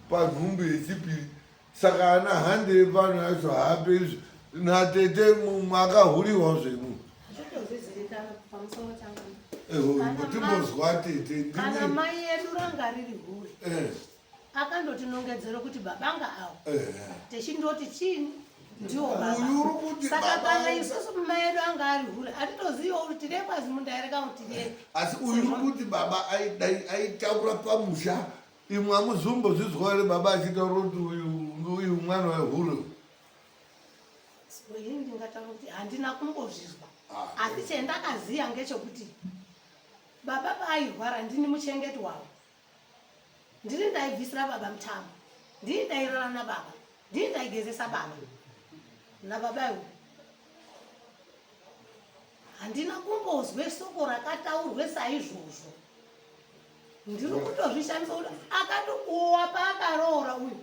panhumbu yechipiri saka ana hande pano yacho haaperi natete makahuriwa zvemu timbozwa tete kana mai yedu ranga riri hure eh. akandotinongedzera kuti babanga awo eh. techindoti chini ndiwo baba saka kana isusu mai edu anga ari hure atitoziviwo kuti tine kwazimunda here kana kuti tine asi uyu uri kuti baba aitaura pamusha Imwe hamuzombozvizwa here baba achitaura kuti uyu uyu mwana wehure? Ini ndingataura kuti handina kumbozvizwa ah. asi chendakaziva ngechekuti baba paairwara ndini muchengeti wavo ndini ndaibvisira baba mutambo ndini ndairara nababa ndini ndaigezesa baba nababa iwo handina kumbozwe soko rakataurwe saizvozvo ndiri kutozvishamisa kuti akatokuwa paakaroora uyu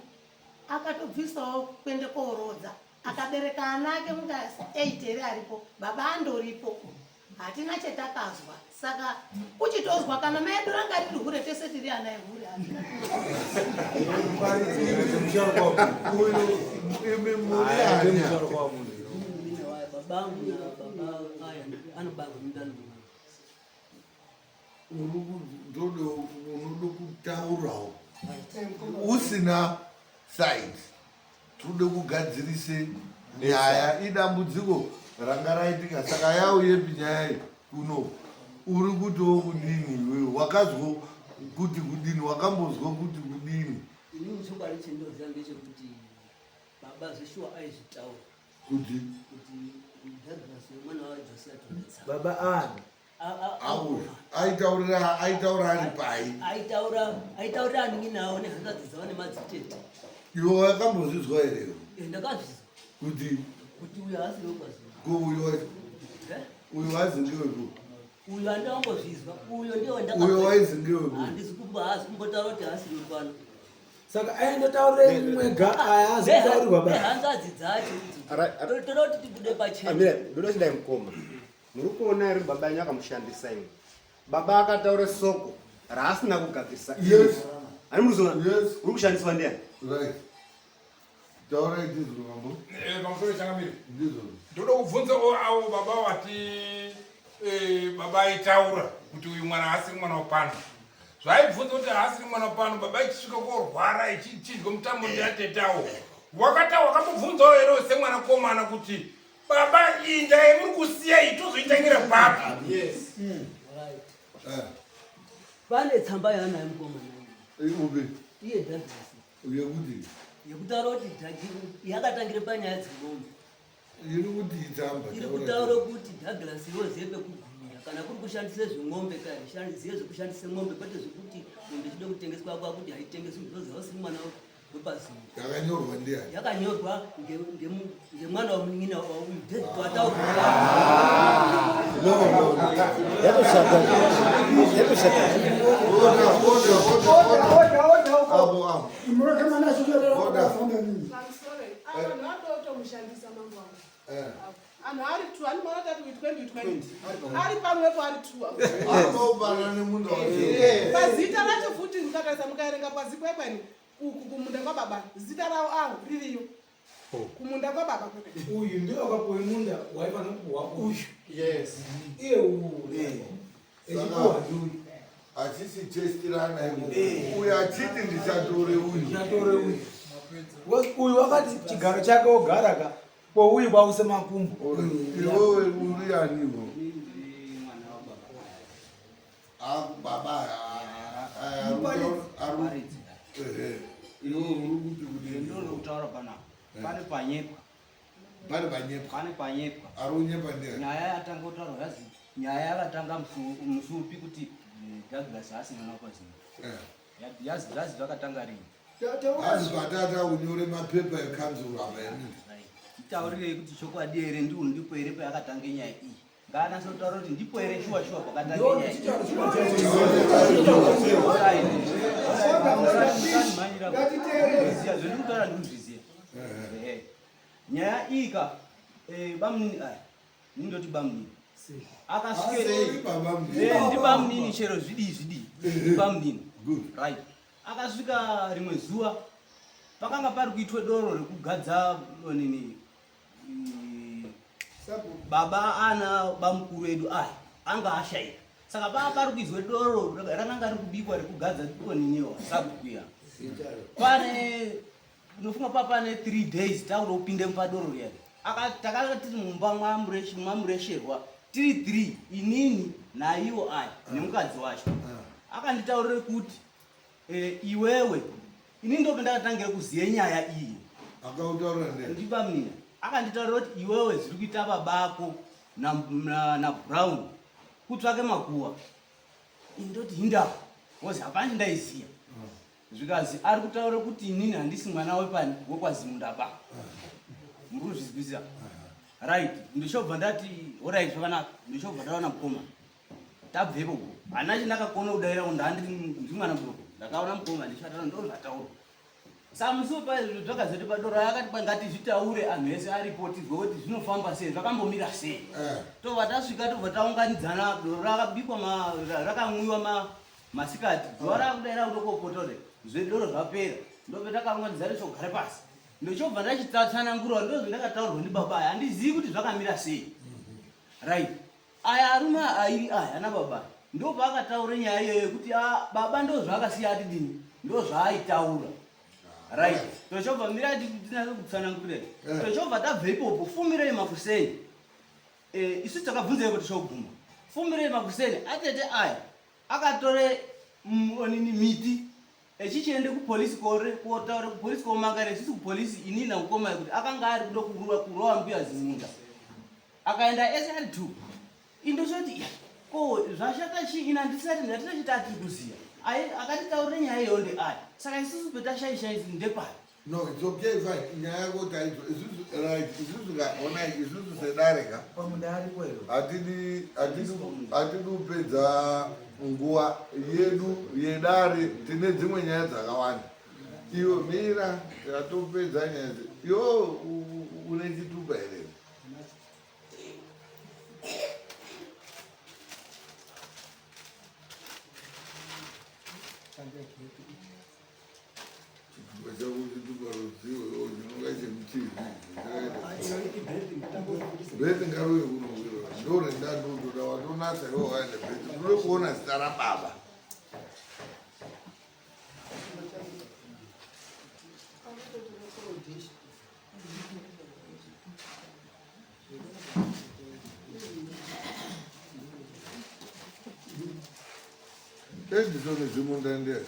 akatobvisawo kuende korodza. Akabereka ana ake kunga 8 here aripo, baba andoripo. Hatina chetakazwa. Saka uchitozwa kana mai edu ranga riri hure tese tiri ana ehure. Uyu imi muri ani? Babangu na baba aya anobarwa mundani Unoda kutaurawo usina side. Tode kugadzirise nyaya, idambudziko ranga raitika saka yauyepi nyaya iyi kuno. Uri kutiwo kudini iwewe? Wakazwa kuti kudini? Wakambozwa kuti kudini? Inini chokwadi chendinoziva ndechekuti baba zveshuwa aizvitaura kuti kuti Douglas mwana waJosia Tonetsa. Baba ani? Aitaurira aitaura ari pai? Aitaura aitaurira anin'ina avo nehanzvadzi dzavo nemadzitete. Iwe wakambozvizwa here? Eh, ndakazvizwa. Kuti kuti uyu haasi wekwaziva. Ko uyu wacho? Eh? Uyu wazi ngeweko? Uyu handambozvizwa. Uyo ndiye wandaka. Uyo waizi ngeweko? Handisi kumbo haasi kumbotaura kuti haasi wepano. Saka aendotaurira mwega aya haasi kutaurirwa ba. Nehanzvadzi dzacho idzi. Toda kuti tibude pachena. Amira, ndoda chidai mukoma. Muri kuona here baba yenyu akamushandisa imwe? Baba akataura soko raasina kugadzirisa. Yes. Ani muri kuzoona? Yes. Uri kushandiswa ndiani? Right. Taura ndizvo mambo. Eh, pamusoro changamire. Ndizvo. Ndoda kubvunza avo baba vati eh, baba aitaura kuti uyu mwana haasiri mwana wapano. Zvaibvunza kuti haasiri mwana wapano, baba ichisvika korwara ichidya mutambo ndiatetawo. Wakata wakambobvunzawo here semwanakomana kuti baba inda yemuri kusiya iyi tozoitangira papi? Yes. Right. Pane tsamba yaanayo mukomana. Upi? Iye Douglas. Yekuti? Yekutaura kuti Dhagi yakatangira panyaya dzemombe. Iri kuti itsamba. Iri kutaura kuti Douglas yoziye pekugumira kana kuri kushandisa zvemombe kana ziye zvekushandisa mombe kwete zvekuti mombe ichida kutengeswa kwakuti haitengeswi because hausiri mwana wepazino. Yakanyorwa ndiani? Yakanyorwa ngemwana wamunin'ina wauyu David wataurwa. No, no, no. Yatoshata. Yatoshata. Order, order, order, order. Apo, apo. Order. Vanhu vanotomushandisa mambo avo. Anhu ari two, ani mwana tati we 20 20. Ari pamwepo ari two. Anobana nemunda wacho. Pazita racho futi mukatarisa mukaerenga pazikwekweni uku kumunda kwababa zita ravo avo ririyo. Kumunda kwababa kwekweni. Uyu ndiye wakapuwe munda waifanira kupuwa uyu. Yes. Iye uyu. Echipuwa ndiuyu. Achisi chestirana iko. Uyu achiti ndichatore uyu. Ndichatore uyu. Uyu wakati chigaro chake ogara ka kwouyu kwause makumbo. Iwewe uri aniwo? Baba iwe uri kuti kudini? Ndinotaura panapa. Pane panyepwa. Pane panyepwa. Pane panyepwa. Ari unyepa ndiani? Nyaya yatanga kutaurwa yazi nyaya yakatanga musi upi kuti Douglas haasi mwana wapazino. Yazi yazi zvakatanga rini? Hazi patata unyore mapepa ekanzuru apa emini. Titaurirei kuti chokwadi here ndiwo ndipo here payakatanga nyaya iyi. Ngaanatsotaura kuti ndipo here shuwa shuwa pakatanga nyaya iyi. Zvendikutaura ndikuzviziva. Nyaya iyi ka bamunini aya ndindoti bamunini akasvike ndibamunini chero zvidii zvidii ndibamunini right. Akasvika rimwe zuva pakanga pari kuitwa doro rekugadza nini baba ana bamukuru edu aya anga ashaika. Saka paa pari kuizwa doro rakanga riri kubikwa rekugadza niniwa sabhuku ya pane unofunga pa pane 3 days takuda kupinde mupadoro riya. Takanga tiri mumba mwamuresherwa tiri 3 inini naiwo aya nemukadzi wacho. Akanditaurira kuti iwewe ini ndo pandakatangira kuziya nyaya iyi. Akautaura ndiani? Ndibamnini. Akanditaurira kuti iwewe zviri kuita babako na Brown kutsvake makuwa. Ini ndoti hinda. Wozi hapana chandaiziya. Zvikazi ari kutaura kuti inini handisi mwana wepani wekwaZimunda ba. Muri kuzvizwisisa? Right. Ndichobva ndati alright zvakanaka. Ndichobva ndaona mukoma. Tabvepo uko. Hana chandakakona kudaira kuti ndandiri ndiri mwana mudoko. Ndakaona mukoma ndichatara ndo zvataurwa. Samusi zvakazoti padoro akati ngatizvitaure anhu ese aripo tizwe kuti zvinofamba sei zvakambomira sei. Eh. Tobva tasvika tobva taunganidzana doro rakabikwa rakamwiwa masikati zuva rakudaira kutokopota kuti zvedoro zvapera ndobva takaunganidzana togare pasi ndochobva ndachitsanangura ndozvandakataurwa ndibaba aya handizivi kuti zvakamira sei right Aya arume airi aya ana baba ndopaakataura nyaya iyoyo yekuti ah, baba ndozvaakasiya atidini ndozvaaitaura right tochobva mira tinase kutsanangurira eh. tochobva tabva ipopo fumirei makuseni eh, isu takabvunza kuti choguma fumirei makuseni atete aya akatore mm, onini miti echichiende kupolisi kotaura kupolisi komangara isusu kupolisi inini namukoma kuti akanga ari kuda kurowa mbuya zimunda akaenda ese ari two indochoti ko zvashata chii ini handisati ndatina chiti atiri kuziva aye akatitaurira nyaya iyoyo ndeaya saka isusu petashaisha izi ndepapi no it's okay fine nyaya yako taidzo isusu right isusu ka onai isusu sedare ka hatidi hatidi hatidi kupedza nguva yedu yedare tine dzimwe nyaya dzakawanda iwe mira tatopedza nyaya yo une chitupa here Bheti ngaruye kuno ndorenda ndotoda watonatsa iwe waenda bheti ndode kuona zita rababa Edison Zimunda ndiani?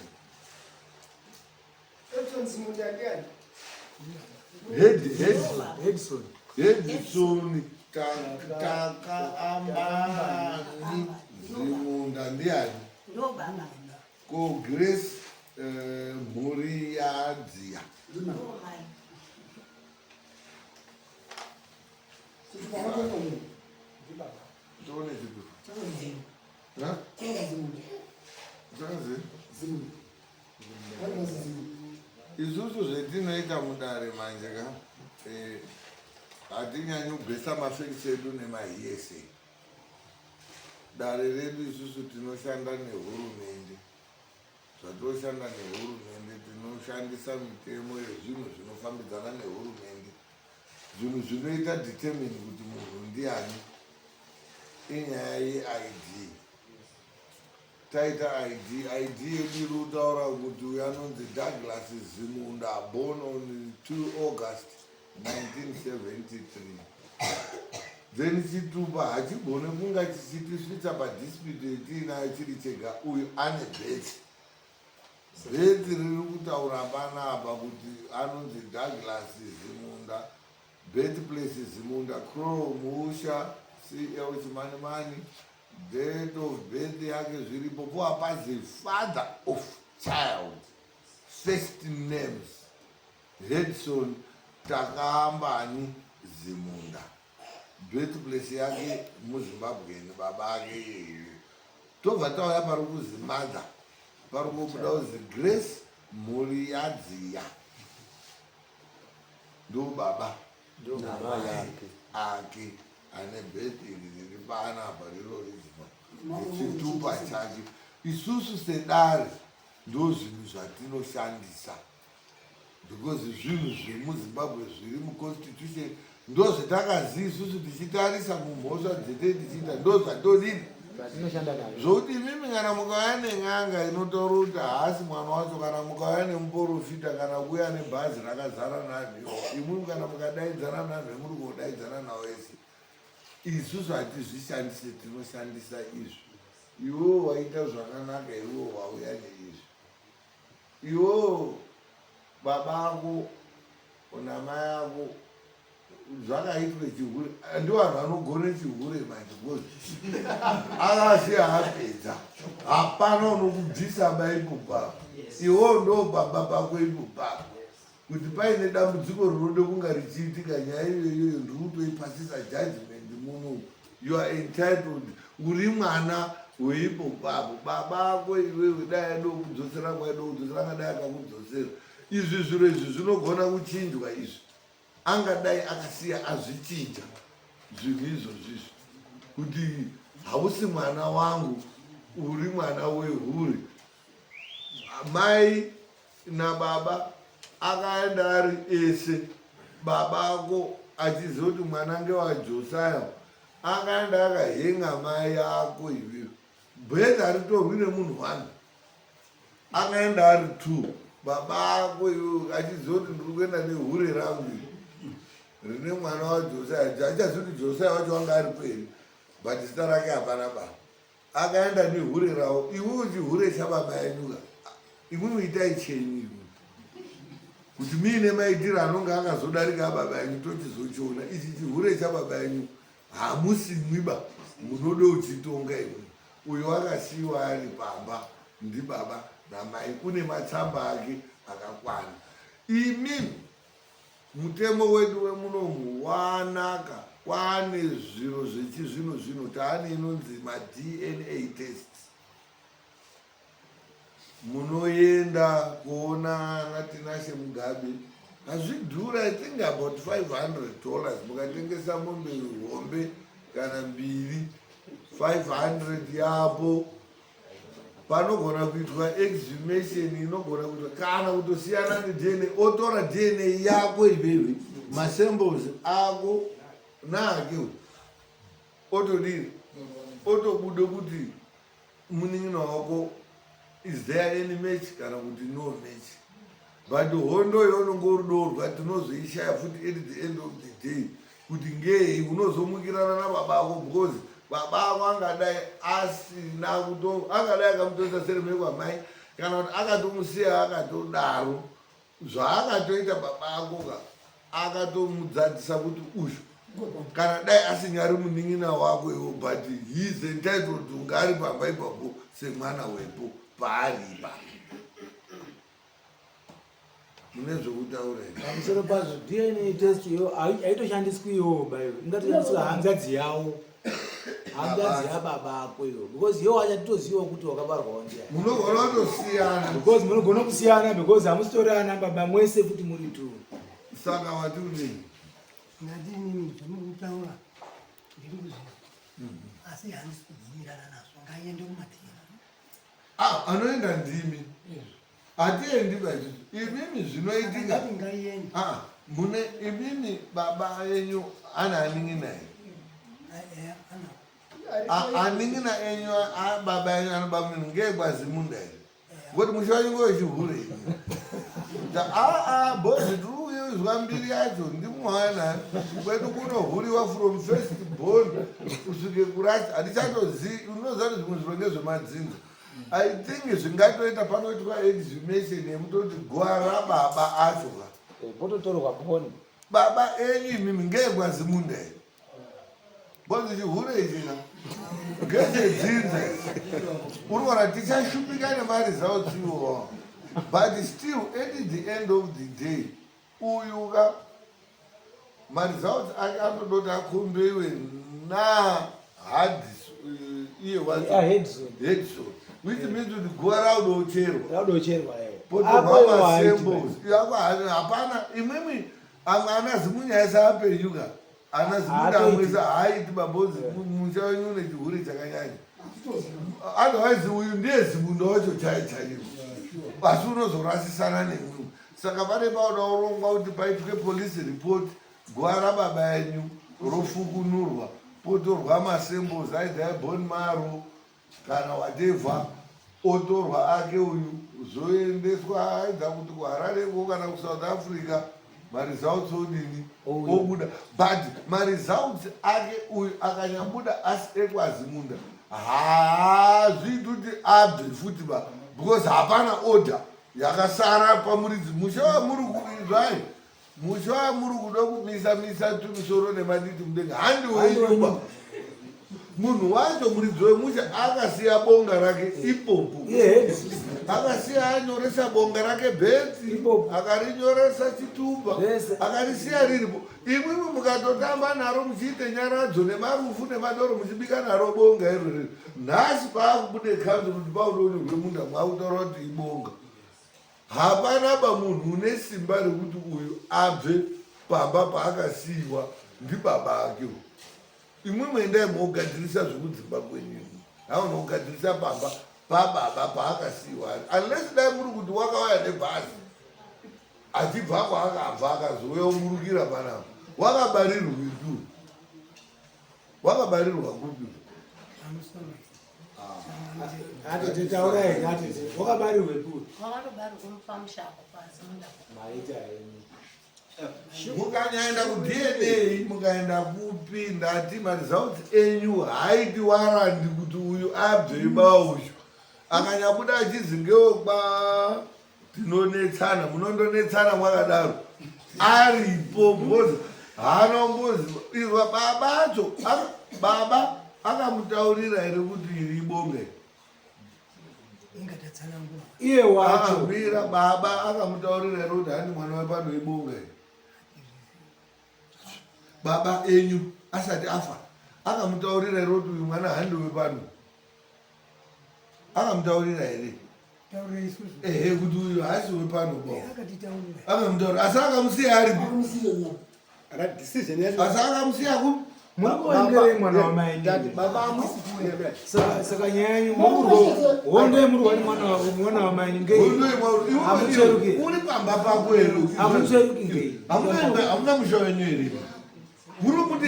Edison Zimunda ndiani? Head head Edison. Edison Takaambani Zimunda ndiani? Ndo baba. Ko Grace eh, mhuri yadziya. Isusu zvetinoita mudare manje ka eh, hatinyanyi kubvesa mafekisi edu nemahiyese. Dare redu isusu tinoshanda nehurumende. Zvatoshanda nehurumende tinoshandisa mitemo yezvinhu zvinofambidzana nehurumende. Zvinhu zvinoita determine kuti munhu ndiani inyaya yeID. Taita ID, ID yedu iri kutaura kuti uyu anonzi Douglas Zimunda born on 2 August 1973. Then chitupa hachigone kunga chichitisvitsa padispute yetiinayo chiri chega uyu ane bheti. Bheti riri kutaura panapa kuti anonzi Douglas Zimunda, birthplace Zimunda, Crow, Muusha, CL Chimanimani, date of birth yake zviripo poapazi father of child first names Redson Takaambani Zimunda birthplace yake muZimbabwean baba ake iyeyu tobva tauya pari kuzi mother pari kubuda kuzi Grace mhuri yadziya ndo baba ake ane birth iri riri panapa riri original nechitupa chake isusu sedare ndozvinhu zvatinoshandisa because zvinhu zvemuzimbabwe zviri muconstitution ndozvetakazi isusu tichitarisa mumhosva dzete tichiita ndozvatodini zvokuti imimi kana mukauya nen'anga inotaura kuti haasi mwana wacho kana mukauya nemuporofita kana kuuya nebhazi rakazara nanhu imwimi kana mukadaidzana nanhu emuri kodaidzana nawo ese isusu hatizvishandise tinoshandisa izvi iwewo waita zvakanaka iwewo wauya neizvi Iwewe baba ako namai ako zvakaitwe chihure ndi vanhu vanogone chihure manje because akasiya apedza hapana unokubvisa ba ipo papo iwewo ndo baba pako ipo papo kuti paine dambudziko rinode kunga richiitika nyaya iyoyoyo ndiri kutoipasisa judgment muno You are entitled uri mwana weipo papo baba ako iwewe dai aida kukudzosera kwaida kudzosera angadai akakudzosera Izvi zviro izvi zvinogona kuchinjwa izvi. Angadai akasiya azvichinja zvinhu izvozvizvi kuti hausi mwana wangu, uri mwana wehure. Mai nababa akaenda ari ese, baba ako achiziva kuti mwana ngewaJosaya, akaenda akahenga mai ako iwewe. Bhedha haritorwi nemunhu one, akaenda ari two. Baba ako iwewe achiziva kuti ndiri kuenda nehure rangu iri rine mwana waJosaya, achaziva kuti Josaya wacho wanga aripo here, but zita rake hapana baba. Akaenda nehure ravo, iwewe chihure chababa yenyuka, imwimwi itai chenyu imwe kuti muine maitiro anonge akazodarika ababa enyu tochizochiona. Ichi chihure chababa enyu hamusimwiba, munoda uchitonga imwe. Uyo akasiyiwa ari pamba ndibaba namai, une matsamba ake akakwana. Imi mutemo wedu wemunomu wanaka, kwaane zviro zvechizvino zvino, taane inonzi maDNA test. Munoenda kuona ana Tinashe Mugabe, hazvidhura, I think about $500 mukatengesa mombe hombe kana mbiri, 500 yapo. Panogona kuitwa exhumation, inogona kuitwa kana kutosiyana neDNA, otora DNA yako iwewe, masamples ako naake otodii, otobuda kuti munin'ina wako is there any match kana kuti no match. But hondo yaunonge uri dorwa tinozoishaya futi at the end of the day kuti ngei unozomukirana nababa ako, because baba ako angadai asina kuto, angadai akamutoisa sereme kwamai kana kuti akatomusiya akatodaro. Zvaakatoita baba ako ka, akatomudzadzisa kuti uyu kana dai asinyari munin'ina wako iwo, but he is entitled kunge ari pamba ipapo semwana wepo paari ipapo. Mune zvokutaura here? Pamusoro pazvo DNA test iyo haitoshandiswi iyowo ba, iyo ingatoshandiswa hanzvadzi yawo, hanzvadzi yababa ako iyo, because iwo achatoziva kuti wakabarwawo ndiani. Munogona kutosiyana. Because munogona kusiyana, because hamusitori ana baba mwese futi muri two. Saka wati kudini? Ndati inini zvamuri kutaura ndiri kuzviva, asi handisi kubvumirana nazvo. Ngaiende kumadhina. Ah, anoenda ndimi, hatiendi ba isusu. Imimi zvinoitika Ngaiende. Ah, mune imimi baba enyu ana anin'ina here? Anin'ina enyu baba enyu anoba munhu ngeekwazimunda here? Ngokuti musha wenyu ngewechihure imi. Aa bhozi tiri kuizwa mbiri yacho ndimwana kwedu kunohuriwa from first born kusvike kurasi, handichatozivi. Unoziva kuti zvimwe zviro ngezvemadzinza. I think zvingatoita panoitwa exhumation yekutoti guva rababa acho ka pototorwa boni baba enyu imimi ngeekwazimunda here? Bhozi chihure ichi ka ngechedzinza uri kuona tichashupika nemaresults iwowo, but still at the end of the day uyu ka maresults ake anotoda kuti akombeiwe nahadis iye wacho Hedson, which means kuti guva raudocherwa raudocherwa potorwa masamples yako. Hapana imwimwi amwe ana zimunyaya apenyu ka, ana zimuda amwesa haaiti babozi. Musha wenyu une chihure chakanyanya, otherwise uyu ndiye zimunda wacho chai chaiwo, asi unozorasisana nemumwe. Saka pane pauda urongwa kuti paitwe police report, guva rababa enyu rofukunurwa, potorwa masamples either ebone marrow kana whatever, otorwa ake uyu, zvoendeswa aidza kuti kuHarareko kana kuSouth Africa, maresults odini, obuda. But maresults ake uyu akanyabuda asi ekwazimunda, haazviiti kuti abve futi ba, because hapana order yakasara pamuridzi musha wamuri kuizvai. Musha wamuri kuda kumisa misa tumisoro nemaditi mudenga handi wenyuba. Munhu wacho muridzi wemusha akasiya bonga rake ipopo, akasiya anyoresa bonga rake bhenzi, akarinyoresa chitupa, akarisiya riripo. Imwimwi mukatotamba naro muchiite nyaradzo nemarufu nemadoro, muchibika naro bonga irori, nhasi paakubude kanzu kuti paudonyorwe munda, mwakutaura kuti ibonga. Hapana ba munhu une simba rekuti uyu abve pamba paakasiiwa ndibaba ake. Imwimwi endai mogadzirisa zvekudzimba kwenyu imwi. Hauna kugadzirisa pamba pababa paakasiiwa ari. Unless dai muri kuti wakauya nebhazi achibva kwaakabva akazouya omurukira panapa. Wakabarirwepi uyu? Wakabarirwa kupi? Atete taurai henyu atete. Wakabarirwepi uyu? Wakatobarirwa pamusha apo pazimunda. Maita henyu. Mukanyaenda kuDNA mukaenda kupi ndati maresults enyu haaiti warandi kuti uyu abve ba uyu akanyabuda achizi ngewekwa tinonetsana munondonetsana mwakadaro aripo because haana kumbozi izwa baba acho baba akamutaurira here kuti iri ibonge iye wacho akamira baba akamutaurira here kuti handi mwana wepano ibonga here baba enyu asati afa akamutaurira here kuti uyu mwana handi wepano akamutaurira here ehe kuti uyu haasi wepano ba akamutaurira asi akamusiya aripo asi akamusiya ku murikuenderei mwana wamai saka nyaya yenyu hondo yemuri wani mwana wamai ngei hamutsveruki uri pamba pako here hamutsveruki ngei hamuna musha wenyu here muri kuti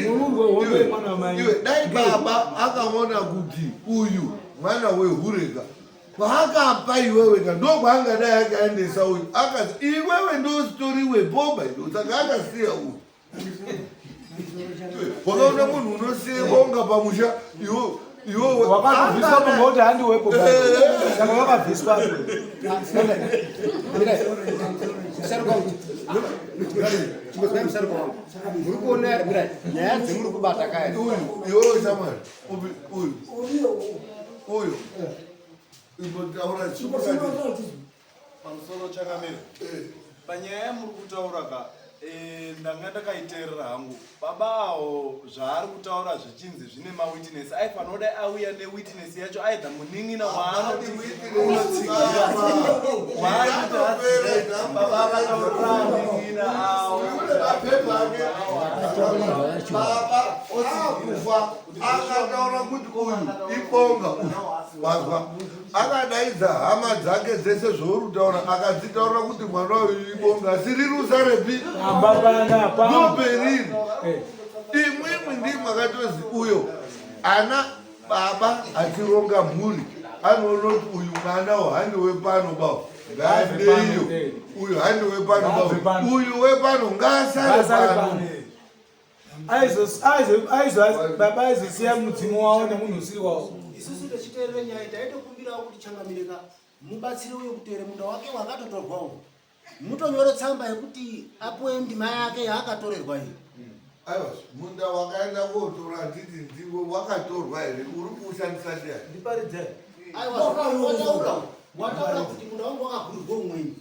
iwe dai baba akaona kuti uyu mwana wehureka kwaakapa iweweka ndokwaangadai akaendesa uyu akazi iwewe ndositori webhomba iro saka akasiya uyu wakaona munhu unosiya bonga pamusha iwe iwe wakatobviswa pamauti handiwepo saka wakabviswa Chingozwai musharuka wangu. Muri kuona here mirai nyaya dzemuri kubata kaya. Uyu iwewe Samuel upi uyu uyu imbotaura chimukati Pamusoro changamire. Panyaya yamuri kutaura ka eh, ndanga ndakaiteerera hangu. Baba awo zvaari kutaura zvichinzi zvine mawitness aifanira kudai auya newitness yacho either munin'ina waanoti unotsigira waari kuti baba vakataurira munin'ina awo baba akufa akataura kuti uyu ibonga uyu wazwa akadaidza hama dzake dzese zvauri kutaura akadzitaura kuti mwana uyu ibonga asi riri usarepi ndoperiri eh. imwimwi ndii makatozi uyo ana baba achironga mhuri anoona kuti uyu mwana uhandi wepano bao ngaandeiyo eh. uyu handi wepano bao uyu wepano ngaasare pano baba aizosiya mudzimu wavo nemunhu usiri wavo isusu techiteerera nyaya taitokumbirawo kuti changamireka mubatsire uyo kuteere munda wake wakatotorwawo mutonyore tsamba yekuti apuwe ndima yake yaakatorerwa iyi aiwa munda wakaenda kotora handiti ndiwe wakatorwa here uri kuushandisa ndiani ndiparidzai aiwa wataura wataura kuti munda wangu wakagurirwa umweni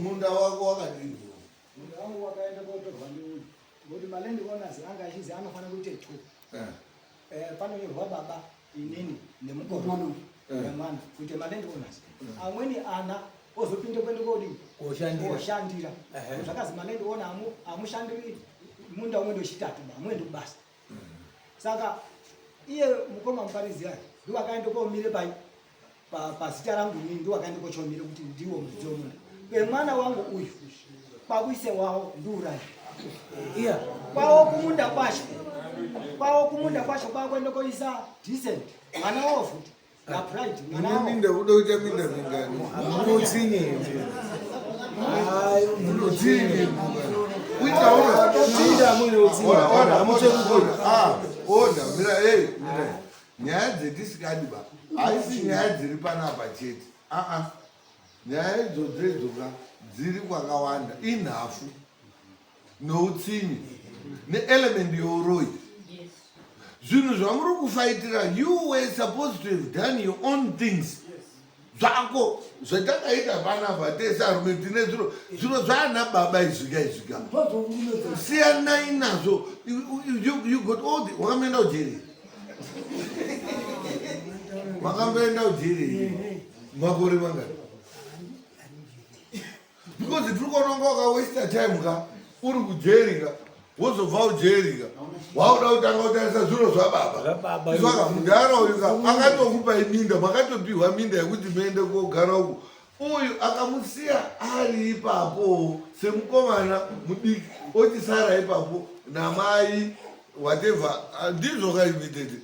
munda wako wakadini Munda wangu wakaenda kotorwa ndiuyu ngokuti maland owners anga achizi anofanira kuita two eh. Eh, panonyorwa baba inini nemukoma eh. nemwana kuita maland owners amweni ana ozopinda kuenda kodii koshandira zvakazi maland owner amushandiri munda umwe ndochitatu amuendi kubasa mm. saka iye mukoma muparidzi aya ndiwakaenda komire pai pazita rangu ini ndiwakaenda kochomire kuti ndiwo muridzi wemunda pemwana wangu uyu kwakuise wawo ndiurayi iya kwawo kumunda kwacho kwawo kumunda kwacho kwakuenda koisa decent mwana wawo futi napride mwana wawo minda uda kuita minda mingani munotsinye munotsinye uitaura oda mira ei mira nyaya dzetisikadi ba haisi nyaya dziri panapa chete aa nyaya idzodzo idzoka dziri kwakawanda inhafu noutsinye neelement youroyi zvinhu zvamuri kufaitira you were supposed to have done your own things zvako zvatakaita panapa tese arume tine zviro zviro zvaana baba izvika izvika siyanai nazvo you got all the wakamboenda kujeri wakamboenda kujeri makore mangani Because tiri kuona kunga wakawaster time ka uri kujeri ka wozobva ujeri ka wauda kutanga kutarisa zviro zvababa. Izwaka mudhara uyu ka akatokupai minda makatopiwa minda yekuti muende kogara uko. Uyu akamusiya ari ipapo semukomana mudiki ochisara ipapo namai whatever ndizvo kaimi tete.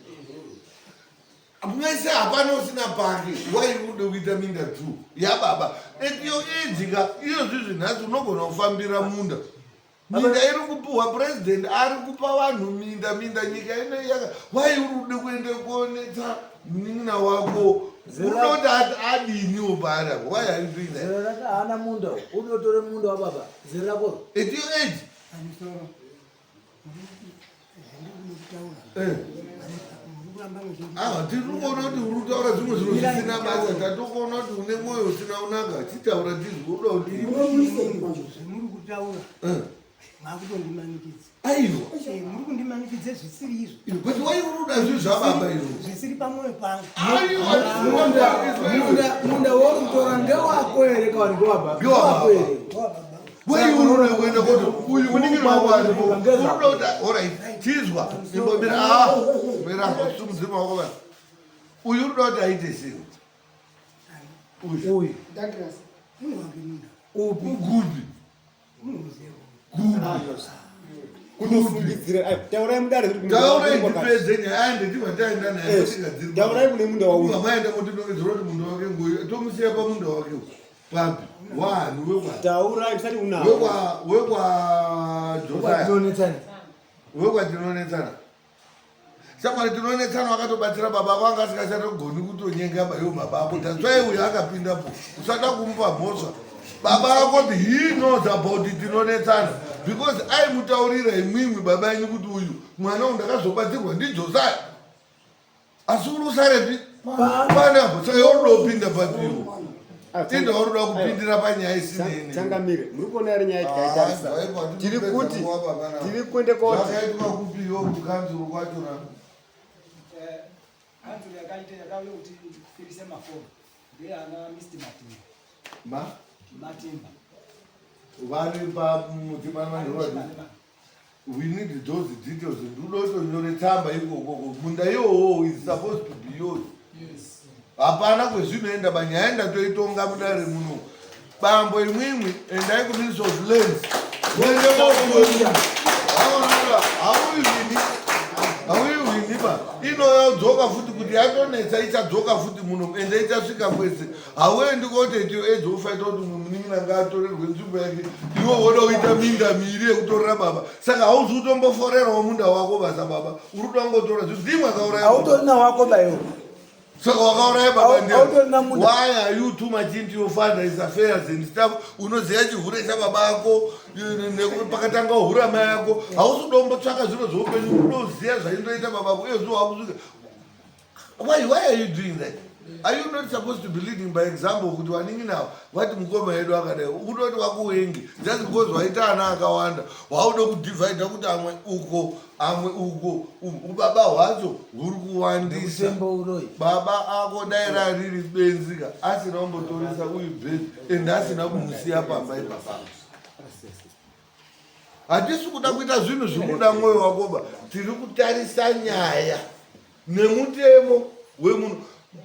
Mwese hapana usina pake why ude kuita minda two yababa at your age ka iyo zvizvi nhasi unogona kufambira munda minda iri kupuhwa president ari kupa vanhu minda minda nyika ino yaka why uri kude kuende kuonetsa munin'ina wako unoda kuti adiniwo paari apo why are you doing that Zera rake haana munda unotore munda wababa zera rako at your age Pamusoro. Ah, tiri kuona kuti uri kutaura zvimwe zviro zvisina basa tatokuona kuti une mwoyo usina kunaka chitaura tizwe uda kuti Zvemuri kutaura makutondimanikidza. Aiwa. Muri kundimanikidza zvisiri izvo. But why uri kuda zvinhu zvababa izvo? Zvisiri pamwoyo pangu. Munda wauri kutora ndewako here kana ndewababa? Ndewababa. Why uri kuda kuenda koto uyu munin'ina wako aripo uri kuda kuti alright chizwa imbomira ah mira usumudze maoko bana uyu uri kuda kuti aite sei uyu Douglas, munhu wange munda. Upi? Gupi. Kunofungidzira ayo taurai mudare zviri kumunda Taurai wako kwakati. ndipedze nyaya ende tibva taenda naye tisingadziri. Taurai kune munda wauyu. Maenda motinongedzera kuti munda wake ngoyu tomusiya pamunda wake uyu. Papi wani wekwa Taurai musati unawo. wekwa wekwa Josiah. Tinonetsana. Wekwa tinonetsana. Shamwari tinonetsana wakatobatsira baba ako anga asingasatogoni kutonyenga iwo baba ako. That's why uyu akapindapo. Usada kumupa mhosva. Baba ako he knows about it tinonetsana because aimutaurira imwimwi baba enyu kuti uyu mwana uyu ndakazobatsirwa ndiJosiah. Asi uri usarepi panapo saka iwe uri kupinda papiwo. Tinda uri kuda kupindira panyaya isineni. Changamire, muri kuona iri nyaya tikaitarisa. Tiri kuti tiri kuende koti Zvakaitwa kupi iwo kukanzuru kwacho na Kanzuru yakaita yakauya kuti tifirise mafomu ndeyana Mr Matimba. Ma? Matimba. vari pamudzimana we need those details ndinoda kutonyore tsamba ikokoko munda iwowo is supposed to be yours hapana kwezvinoenda banyaya ndatoitonga mudare muno bambo imwimwi endai kuministry of lands muende kokuona hauiwini hauiwini ba inoyodzoka futi kuti yatonetsa ichadzoka futi muno ende ichasvika kwese hauendi koti at your age wofaita kuti munin'ina ngaatorerwe nzvimbo yake iwe woda kuita minda miiri yekutorera baba saka hauzi kutomboforerawo munda wako basa baba uri kuda kungotora zvinhu ndimwe akauraya Hautorina wako ba iwe. saka wakauraya baba ndiani? Hautorina munda. why are you too much into your father's affairs and stuff unoziva chihure chababa ako pakatanga uhura mai ako hausi kudombotsvaka zviro zveupenyu unoziva zvaindoita baba ako uye zvo wakusvika why are you doing that are you not supposed to be leading by example kuti vanin'ina vati mukoma yedu akadai ukutoti vakuvengi just because waita ana akawanda wauda kudhivhaidha kuti amwe uko amwe uko ubaba hwacho huri kuwandisa baba ako dai rariri benzi ka asina kumbotoresa uyu bhedhi ende asina kumusiya pamba ipapa hatisi kuda kuita zvinhu zviri kuda mwoyo wakoba tiri kutarisa nyaya nemutemo wemunhu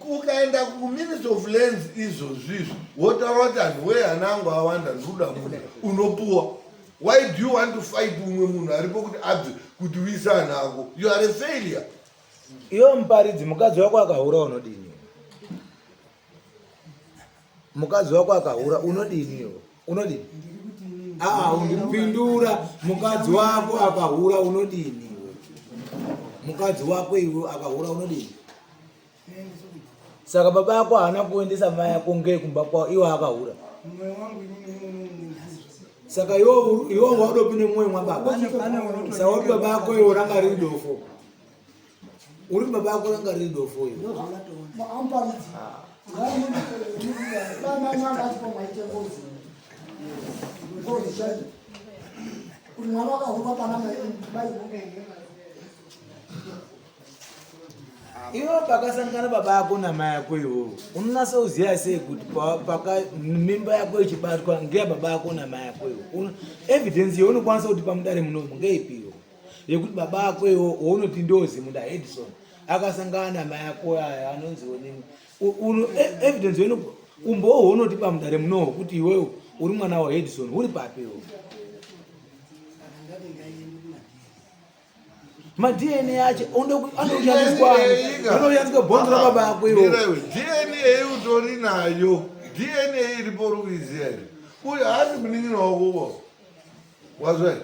ukaenda kuministry of lands izvozvizvo wotaura kuti anhu wee ana angu awanda ndikuda munda unopuwa why do you want to fight umwe munhu aripo kuti abve kuti uise anhu ako you are a failure Iwe muparidzi mukadzi wako akahura unodini? Mukadzi wako akahura unodini iwe? Unodini? Ah, undipindura mukadzi wako akahura unodini iwe? Mukadzi wako iwe akahura unodini? Saka baba yako haana kuendesa mai yako ngei kumba kwao iwe akahura. Mwoyo wangu inini unono Saka iwe iwe waudopinde mwoyo mwababa. Saka uri baba yako iwe ranga riri dofo. Uri baba yako ranga riri dofo iwe. Amuparidzi. Dai mai vanga achipo maite ngozi. Ngozi chaiyo. Kuti mwana wakahurwa pana mai mai. Iwe pakasangana baba ako namai ako iwowo unonasa kuziva sei kuti paka mimba yako ichibatwa ngeya baba ako namai ako iwo evidence yaunokwanisa kuti pamudare munomu ngeipiwo yekuti baba ako iwo waunoti ndozimunda Edison akasangana namai ako aya anonzi onini evidence yenu umbowo hwaunoti pamudare munomu kuti iwewo uri mwana waEdison uri papi iwo maDNA acho anokushandiswa anokushandiswa bhonzo rababa ako iwo DNA utori nayo DNA iripo uri kuiziva here uyo haasi munin'ina wako uvo wazwa here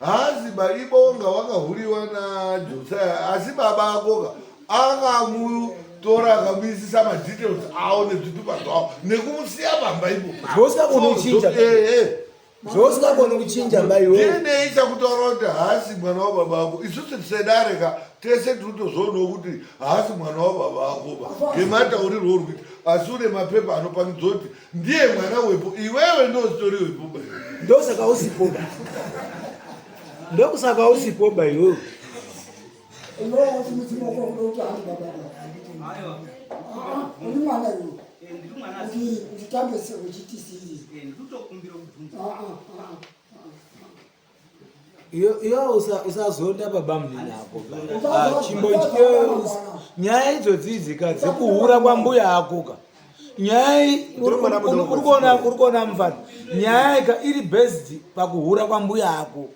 haasi ba ibonga wakahuriwa najosaya asi baba akoka akamutora akamuisisa madetails awo nezvitupa zvawo nekumusiya pamba ipo zvosikakonochinja Zvosingagoni kuchinja mai iwe. DNA ichakutaura kuti haasi mwana wababa ako. Isusu tisedare ka tese tiri kutozvoonawo kuti haasi mwana wababa ako ba. Ngemataurirwo uri kuita. Asi une mapepa anopangidza kuti ndiye mwana wepo. Iwewe ndositori wepo ba. Ndosaka usipo ba. Ndokusaka usipo ba iwewe. Iyo usazonda baba munini ako ah, chimbo nyaya idzodzi idzika dzekuhura kwambuya ako ka nyaya uri kuona mufana nyaya ika iri based pakuhura kwambuya ako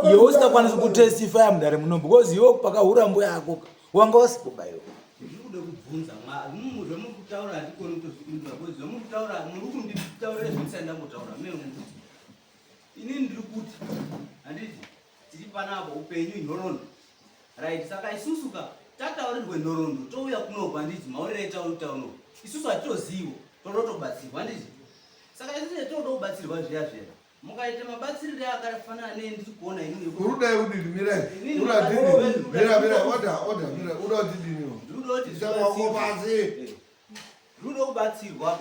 iwe usingakwanisi kutestifya mudare muno because iwe pakahura mbuya ako wanga usipo baiwe ndikuda kubvunza zvamuri kutaura handikoni kutozvipindura because zvamuri kutaura muri kunditaurira zvandisati ndambotaura me inini ndiri kuti handiti tiri panapa upenyu inhoroondo right saka isusu ka tataurirwe nhoroondo touya kunoku handiti maurire etaurita unoku isusu hatitozivo todotobatsirwa handiti saka isusu toda kubatsirwa zviya zviya mukaita mabatsirire akafanana nei ndiri kuona inini urudai udini mirai uradini mira mira oda oda mira uda kutidiniwo ndinoda kuti ndinoda kubatsirwa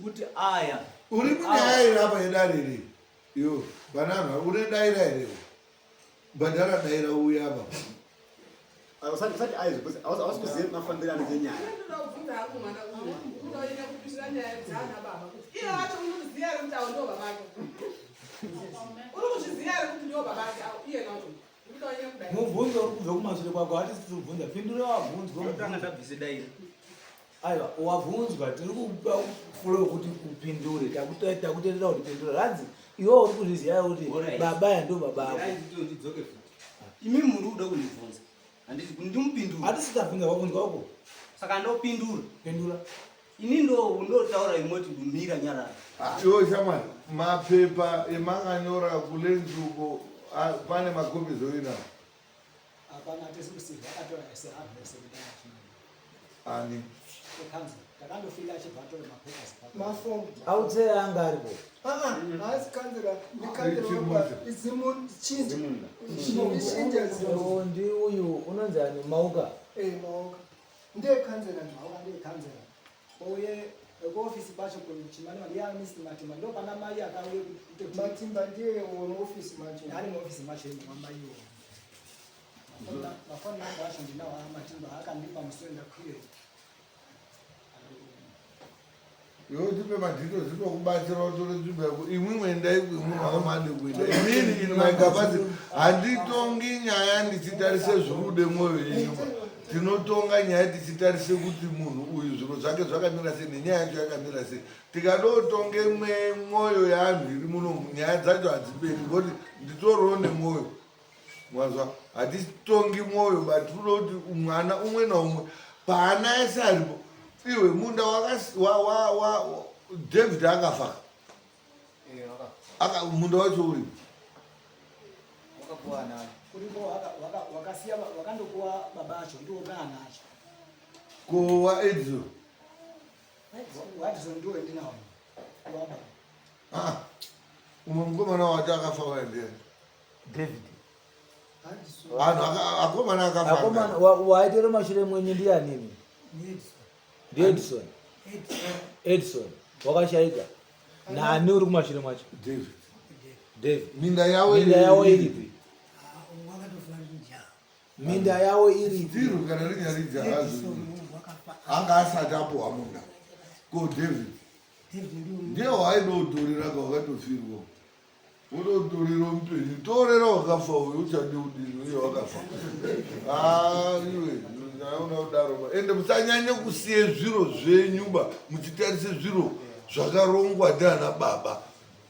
kuti aya uri munyaya iri apa yedare iri yo banana une daira here bhadhara daira uya apa usati aizvo because hausi kuziva mafambiro anoita nyaya mubvunzo uri kubva kumashure kwako hatisi tiri kubvunza pindura wabvunzwa tanga ndabvise daira aiwa wabvunzwa tiri kupa fulo yekuti upindure takutendera kuti pindura ranzi iwe uri kuzviziva kuti baba ya ndo baba ako imi muri kuda kundibvunza handiti ndimupindura hatisi tabvunza wabvunzwa uko saka ndopindura pindura ini ndo ndotaura imoti mira nyarara ah, iwe shamwari mapepa emakanyora kulenzuko ah, pane makopi zoinawo Hapana tese kusiva akatora ese anhu ese ani takandofila achibva atora mapapers mafomu autse anga aripo ah, haasi kanzera ndikanzera ndi uyu unonzi ani mauka eh, mauka ndiye kanzera mauka ndiye kanzera uye kuofisi kwacho kuchimani ndiye Mr Matimba ndo pana mai akauye Matimba ndiye wemuofisi macho ari muofisi macho imo mamaiwo mafoni namba acho ndinawo aMatimba akandipa musi wendakwire Iwe tipe madhito zinokubatsira utore nzvimbo yako imwimwe endai kuimwe makamade kuenda inini in my capacity handitongi nyaya ndichitarise zviri kude mwoyo yenyu tinotonga nyaya tichitarise kuti munhu uyu zviro zvake zvakamira sei nenyaya yacho yakamira sei tikadotonge mwoyo yeanhu iri muno nyaya dzacho hadziperi ngoti nditoriwo nemwoyo mwazwa hatitongi mwoyo but tinoda kuti mwana umwe naumwe paana ese aripo iwe munda david akafa aka munda wacho uripo ko waedson ah, umwe mukomana wati akafa waendea David. Vanhu akomana akafa. Akomana waitora mashure mwenyu ndianini? Ndi Edison. Edison wakashaika. Nani uri kumashure mwacho? David. David. Minda yawo Minda yawo iripi? Minda yavo iri Still kana rinyari jahazi anga asati apuhwa munda. Ko David ndiye waaidoutorera ka wakatofirwa unotorera mupenyu torera wakafa uyu uchadi udini uye wakafa ah, iwe naona kudaro ba ende musanyanye kusiye zviro zvenyu ba muchitarise zviro zvakarongwa ndiana baba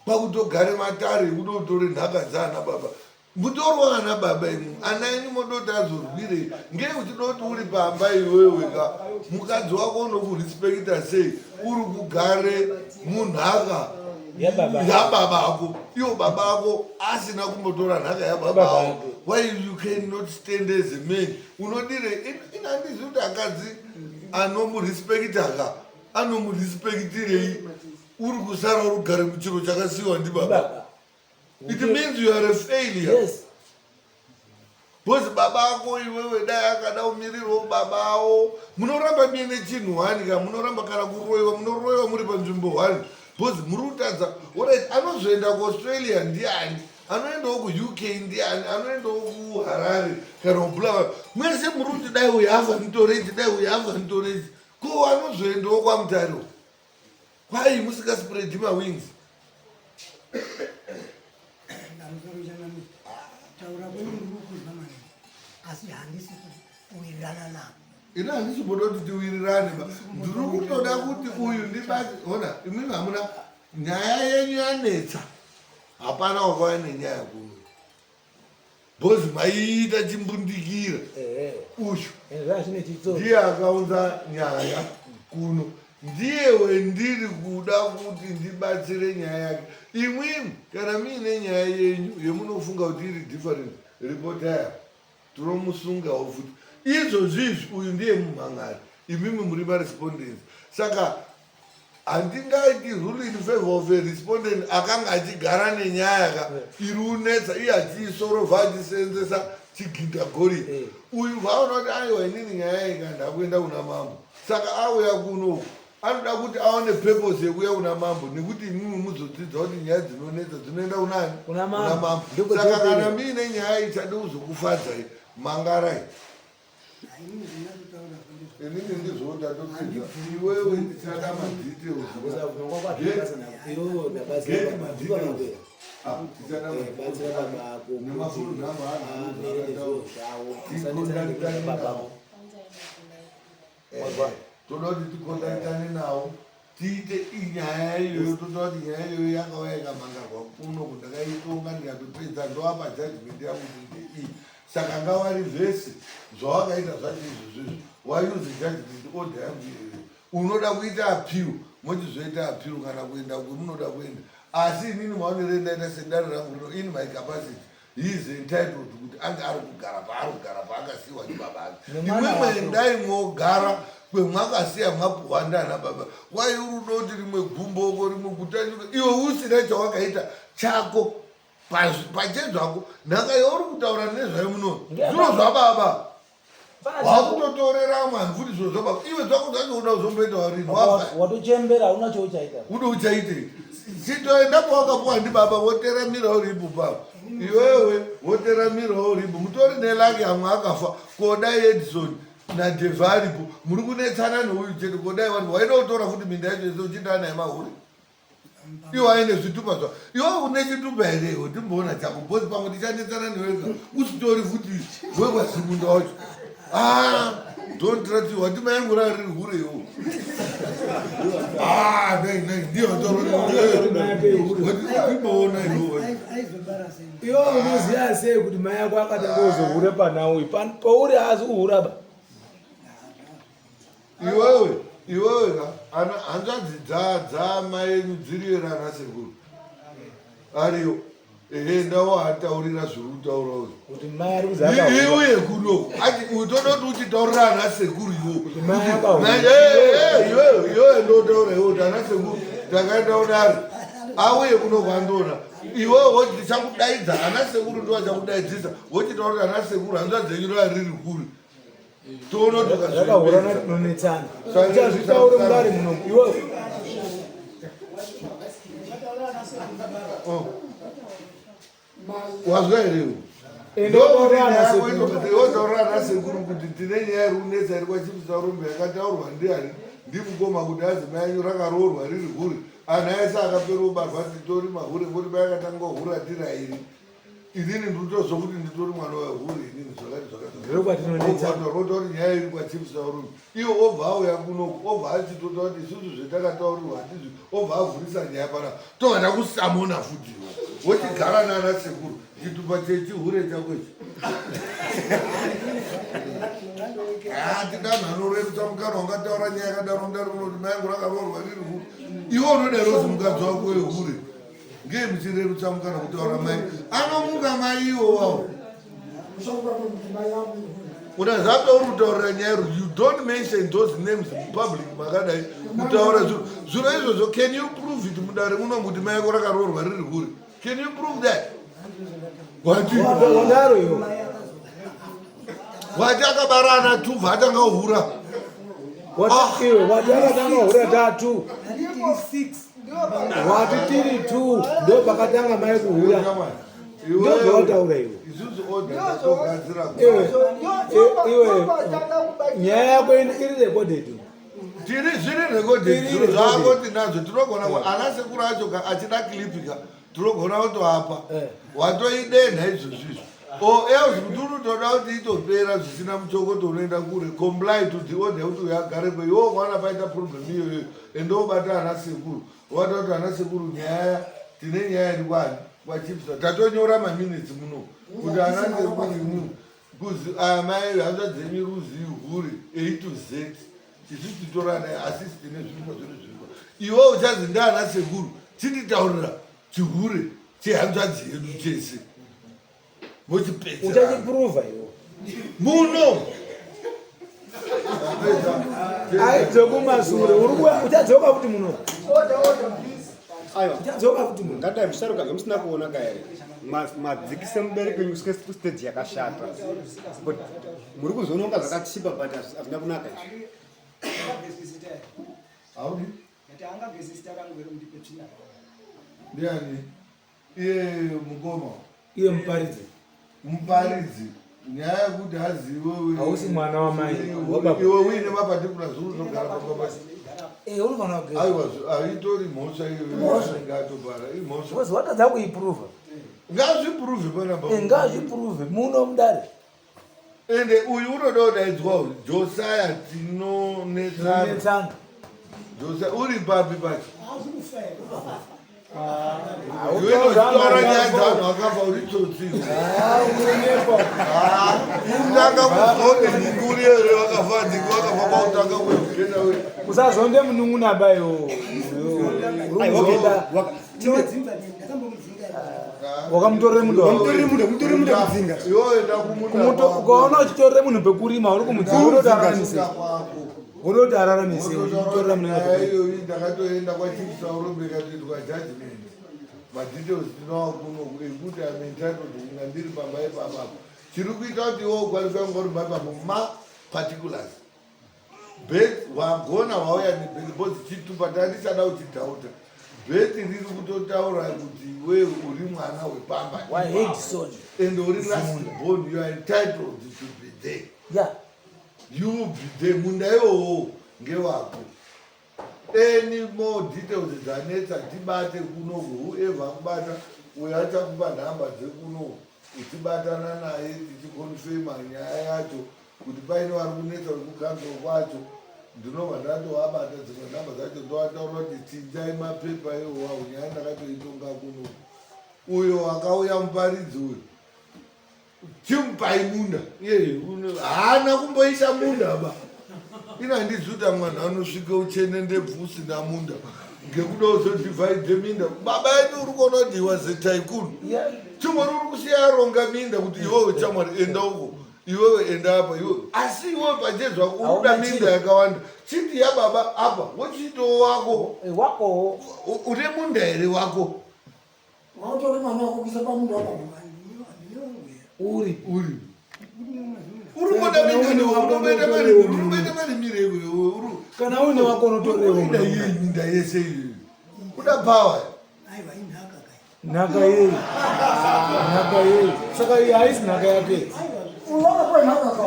kwakutogare matare ekuda kutore nhaka dzaana baba mutorwa ana baba imwe ana enyu moda kuti azorwirei ngei uchida kuti uri pamba iwewe ka mukadzi wako unokurespekita sei uri kugare munhaka yababa ako iwo baba ako asina kumbotora nhaka yababa ako why you cannot stand as a man unodire inandizi kuti akadzi anomurespekita ka anomurespektirei uri kusara uri kugare muchiro chakasiyiwa ndibaba it means you are a failure yes. Because baba ako iwewe dai akada umirirwo baba awo munoramba muine chinhu hwani ka munoramba kana kuroiwa munoroiwa muri panzvimbo hwani because muri kutadza orit anozoenda kuaustralia ndiani anoendawo kuuk ndiani anoendawo kuharare kana kubulawayo mwese muri kuti dai uyu afa nditoreti dai uyu afa nditoreti ko anozoendawo kwamutare Why musingaspreadi mawings? Taura kwenyu ndiri kuzwa maningi asi handisi kuwirirana navo. Ini handisi kuda kuti tiwirirane ba. Ndiri kutoda kuti uyu ndibati ona imimi hamuna nyaya yenyu yanetsa. Hapana wakauya nenyaya kuno. Bhozi maiita chimbundikira uyu ndiye akaunza nyaya kuno ndiye wendiri kuda kuti ndibatsire nyaya yake imwimwi kana muine nyaya yenyu yemunofunga kuti iri different ripotaya tinomusungawo futi izvozvi izvi uyu ndiye mumhan'ari imimi muri marespondents saka handingaiti rule in favor of a respondent akanga achigara nenyaya ka iri unetsa iye achiisorovha achiseenzesa chiginda gori eh. uyu vaona kuti aiwa inini nyaya iyi ka ndakuenda kuna mambo saka auya kuno anoda kuti aone purpose yekuuya kuna mambo nekuti imimi muzodzidza kuti nyaya dzinonetsa dzinoenda kunani kuna mambo saka kana muine nyaya ichade kuzokufadzai mangarai inini ndizvo ndatopedza iwewe ndichada madetails toda kuti tikondaitane nawo tiite inyaya iyoyo toda kuti nyaya iyoyo yakauya ikamangarwa kuno kundakaitonga ndikatopedza ndoapa judgment yangu kuti ndeiyi saka ngawari vhesi zvawakaita zvacho izvozvo izvo wayuze judgment order yangu iyoyo unoda kuita appeal mochizoita appeal kana kuenda kwemunoda kuenda asi inini maonero endaita sedare rangu rino in my capacity he is entitled kuti ange ari kugara paari kugara paakasiyiwa ndibaba ake imwimwe endai mwogara kwemwakasiya mwapuhwa ndana baba wai uri uda kuti rimwe gumboko rimwe kutanyuka iwe usina chawakaita chako pachezvako nhaka yauri kutaura nezvayo muno zviro zvababa wakutotorera mwana futi zviro zvababa iwe zvako zvacho uda kuzomboita warini wafa watochembera hauna chauchaita uda uchaitei chitoenda pawakapuwa ndibaba woteramira uripo papa iwewe woteramira uripo mutori nelaki amwe akafa kodai edison nadevha aripo muri kunetsana neuyu chete kodai vanhu waida kutora futi minda yacho yese uchiita naye mahure iwo aine zvitupa zva iwe une chitupa here iwe timboona chako bhozi pamwe tichanetsana newega usitori futi wekwazimunda wacho ah, don't trust you wati mai yangu rari hure iwo ah, nai nai ndiyo watauratimboona iwe iwe unoziva sei kuti mai yako akatanga kuzohure panauyi pauri haazi kuhura ba iwewe iwewe ka ana hanzvadzi dza dzamai enyu dziriyo here ana sekuru ariyo ehe ndawataurira zviri kutaura uyu kuti mai ari kuzi akaura iuye kuno ati uyu toda kuti uchitaurira ana sekuru iwo Kuti mai akaura. iwewe iwewe ndotaura iwe kuti ana sekuru takaenda kudare auye kuno kwandiona iwewe woti tichakudaidza ana sekuru ndovachakudaidzisa wochitaurira ana sekuru hanzvadzi yenyu rariri kuri Zvakahurana tinonetsana. Uchazvitaure mudare muno iwe. Oh. Wazwa here iwe? Ndokuti ana sekuru kuti tine nyaya iri kunetsa iri kwachipisa rombe yakataurwa ndiani ndimukoma kuti azi mai enyu rakaroorwa riri hure ana ese akapera kubarwa titori mahure ngoti mai akatanga hura tirairi inini ndikutozwa kuti nditori mwana wehure inini zvakati zvakatirokwatinoita kuti nyaya iri kwachipisa rombe iwo obva auya kunoku obva achitota kuti isusu zvetakataurirwa hatizvi obva avhurisa nyaya pana tobva takusamona futi iwo wochigara nana sekuru chitupa chechihure chako ichi hatina nhanorerutsa mukana wangataura nyaya yakadaro ndari kunoti mai angu rakaroorwa riri hure iwe unodaro uzi mukadzi wako wehure ngei muchirerutsa mukana kutaura mai anomuka mai iwo wawo unazape uri kutaurira nyaya iri you don't mention those names mupublic makadai kutaura zviro zviro izvozvo can you prove it mudare muno kuti mai yako rakaroorwa riri hure can you prove that wadaro iwo wati akabara ana tubva atanga kuhura iwe wati akatanga hura tatu wati tiri tu ndo pakatanga mai kuhura ndozvawataura iwe iwe nyaya yako iri recorded tiri zviri recorded zviro zvako tinazvo tinogona ana sekuru acho ka achida clip ka tinogona kutoapa eh. watoidenha izvozvizvo or else kuti unotoda kuti itopera zvisina muchokoto unoenda kure comply to the order yekuti uyo agarepo iwo mwana paita problem iyoyo ende wobata ana sekuru wata kuti ana sekuru nyaya tine nyaya iri kwani kwachipisa tatonyora maminitsi muno kuti ana sekuru imu kuzi amai hanzvadzi yenyu ruzi hure a to z tisu titorana asi tine zviriko zvedu zviriko iwe uchazi ndiana sekuru chinditaurira chihure chehanzvadzi yedu chese vochipedza uchachiprova iwe muno aidzokumasure uchadzoka futi muno uchadzoka futi muno ngadai musharuka zvamusina kuona ka here madzikise mubereki wenyu kusvika kustage yakashata but muri kuzviona kunga zvakachipa but hazvina kunaka izvi ndiani iye mukoma iye muparidzi muparidzi nyaya yekuti hazi iwewe hausi mwana wamai iwe uine mapatikula zuru unogara pamba eh, unofanira kugeza aiwa haitori mhosva iyoyo anenge atobara imhosva because watadza kuiprova ngazviprove panapa eh, ngazviprove muno mudare ende uyu unoda kudaidzwa uyu josaya tinonetsana josaya uri papi pacho iwenotaura nyaya dzavanhu vakafa uri tsotsi kutanga kuzonde ndinguri here vakafa ndingi vakafa kwakutanga kwekugenda we usazonde munun'una bayo wakamutorere munda ukaona uchitorere munhu pekurima uri kumudzinga unoti araramise unoti araramise uchitorera munhu ndakatoenda kwachisaurombe ikatoitwa judgment madetails tinowa kuno ekuti am entitled kunga ndiri pamba ipapapo chiri kuita kuti iwe uqualify kunga uri pamba ipapo ma particulars Birth wagona wauya nebirth because chitupa tandichada uchidhauta birth riri kutotaura kuti iwewe uri mwana wepamba and uri last born you are entitled to be there yeah. you will be there munda iwowo ngewako any more details dzanetsa tibate kunoku whoever akubata uyo achakupa nhamba dzekunoku uchibatana naye tichikonfirma nyaya yacho kuti paine vari kunetsa vekukanzuro kwacho ndinobva ndatovabata dzimwe nhamba dzacho ndovataura kuti chinjai mapepa iwowawo nyaya ndakatoitonga kuno uyo akauya muparidzi uyo chimupai munda iye haana kumboisa munda ba ina handizuta mwana anosvika uchene ndebvu usina munda ngekuda uzodivhaidhe minda baba edu uri kuona kuti iwa zetaikun chimwari uri kusiya aronga minda kuti iwewe chamwari enda uko iwewe enda apa iwewe asi iwewe pachezvako uri kuda minda yakawanda chiti yababa apa wochiitawo wako eh, wako une munda here wako Wautori mwana wako kuisa pamunda wako. Uri. Uri. Uri kuda minda ne unoita mari unoita mari mire iwe uri. Kana une wako unotorewo. Minda iyi minda yese iyi. Kuda power. Aiwa inhaka kai. Nhaka yei? Nhaka yei? Saka iyi haisi nhaka yake.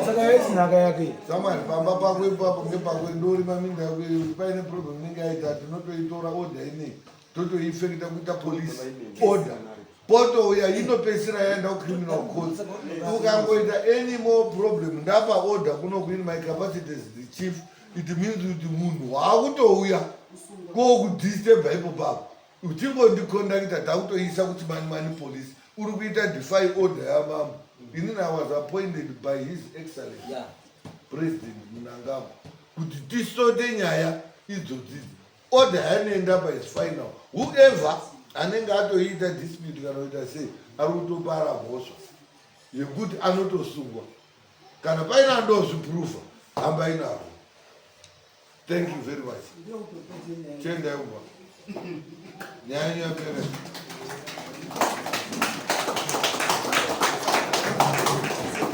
Saka haisi nhaka yake. Samwari pamba pako ipapo ngepako ndorima minda yako iyo paine problem inenge yaita tinotoitora order inei totoifekita kuita police order potouya inopedzisira yaenda kucriminal court ukangoita any more problem ndapa order kuno kuin my capacity as the chief it means kuti munhu waakutouya kokudisturba ipo papo uchingondikondakita takutoisa kuchimani mani police uri kuita defy order yamambo inini i was appointed by his excellence yeah. President Mnangagwa kuti tisote nyaya idzodzidzi order yanoenda pa is final whoever anenge atoiita dispute kana kuita sei ari kutopara mhosva yekuti anotosungwa kana paine andozviprova hamba inarwo Thank you very much. Chiendai kumba. Nyaya yenyu yapera.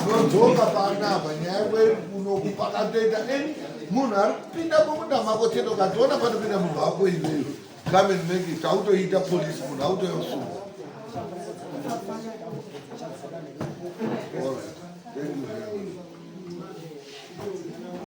Nodzoka panapa nyaya kwedu kunoku pakatoita any munhu ari kupinda mumunda mako chete ukatoona panopinda munhu wako iweyo come and make it autoita police munhu autoyosungwa. All right. Thank you very much.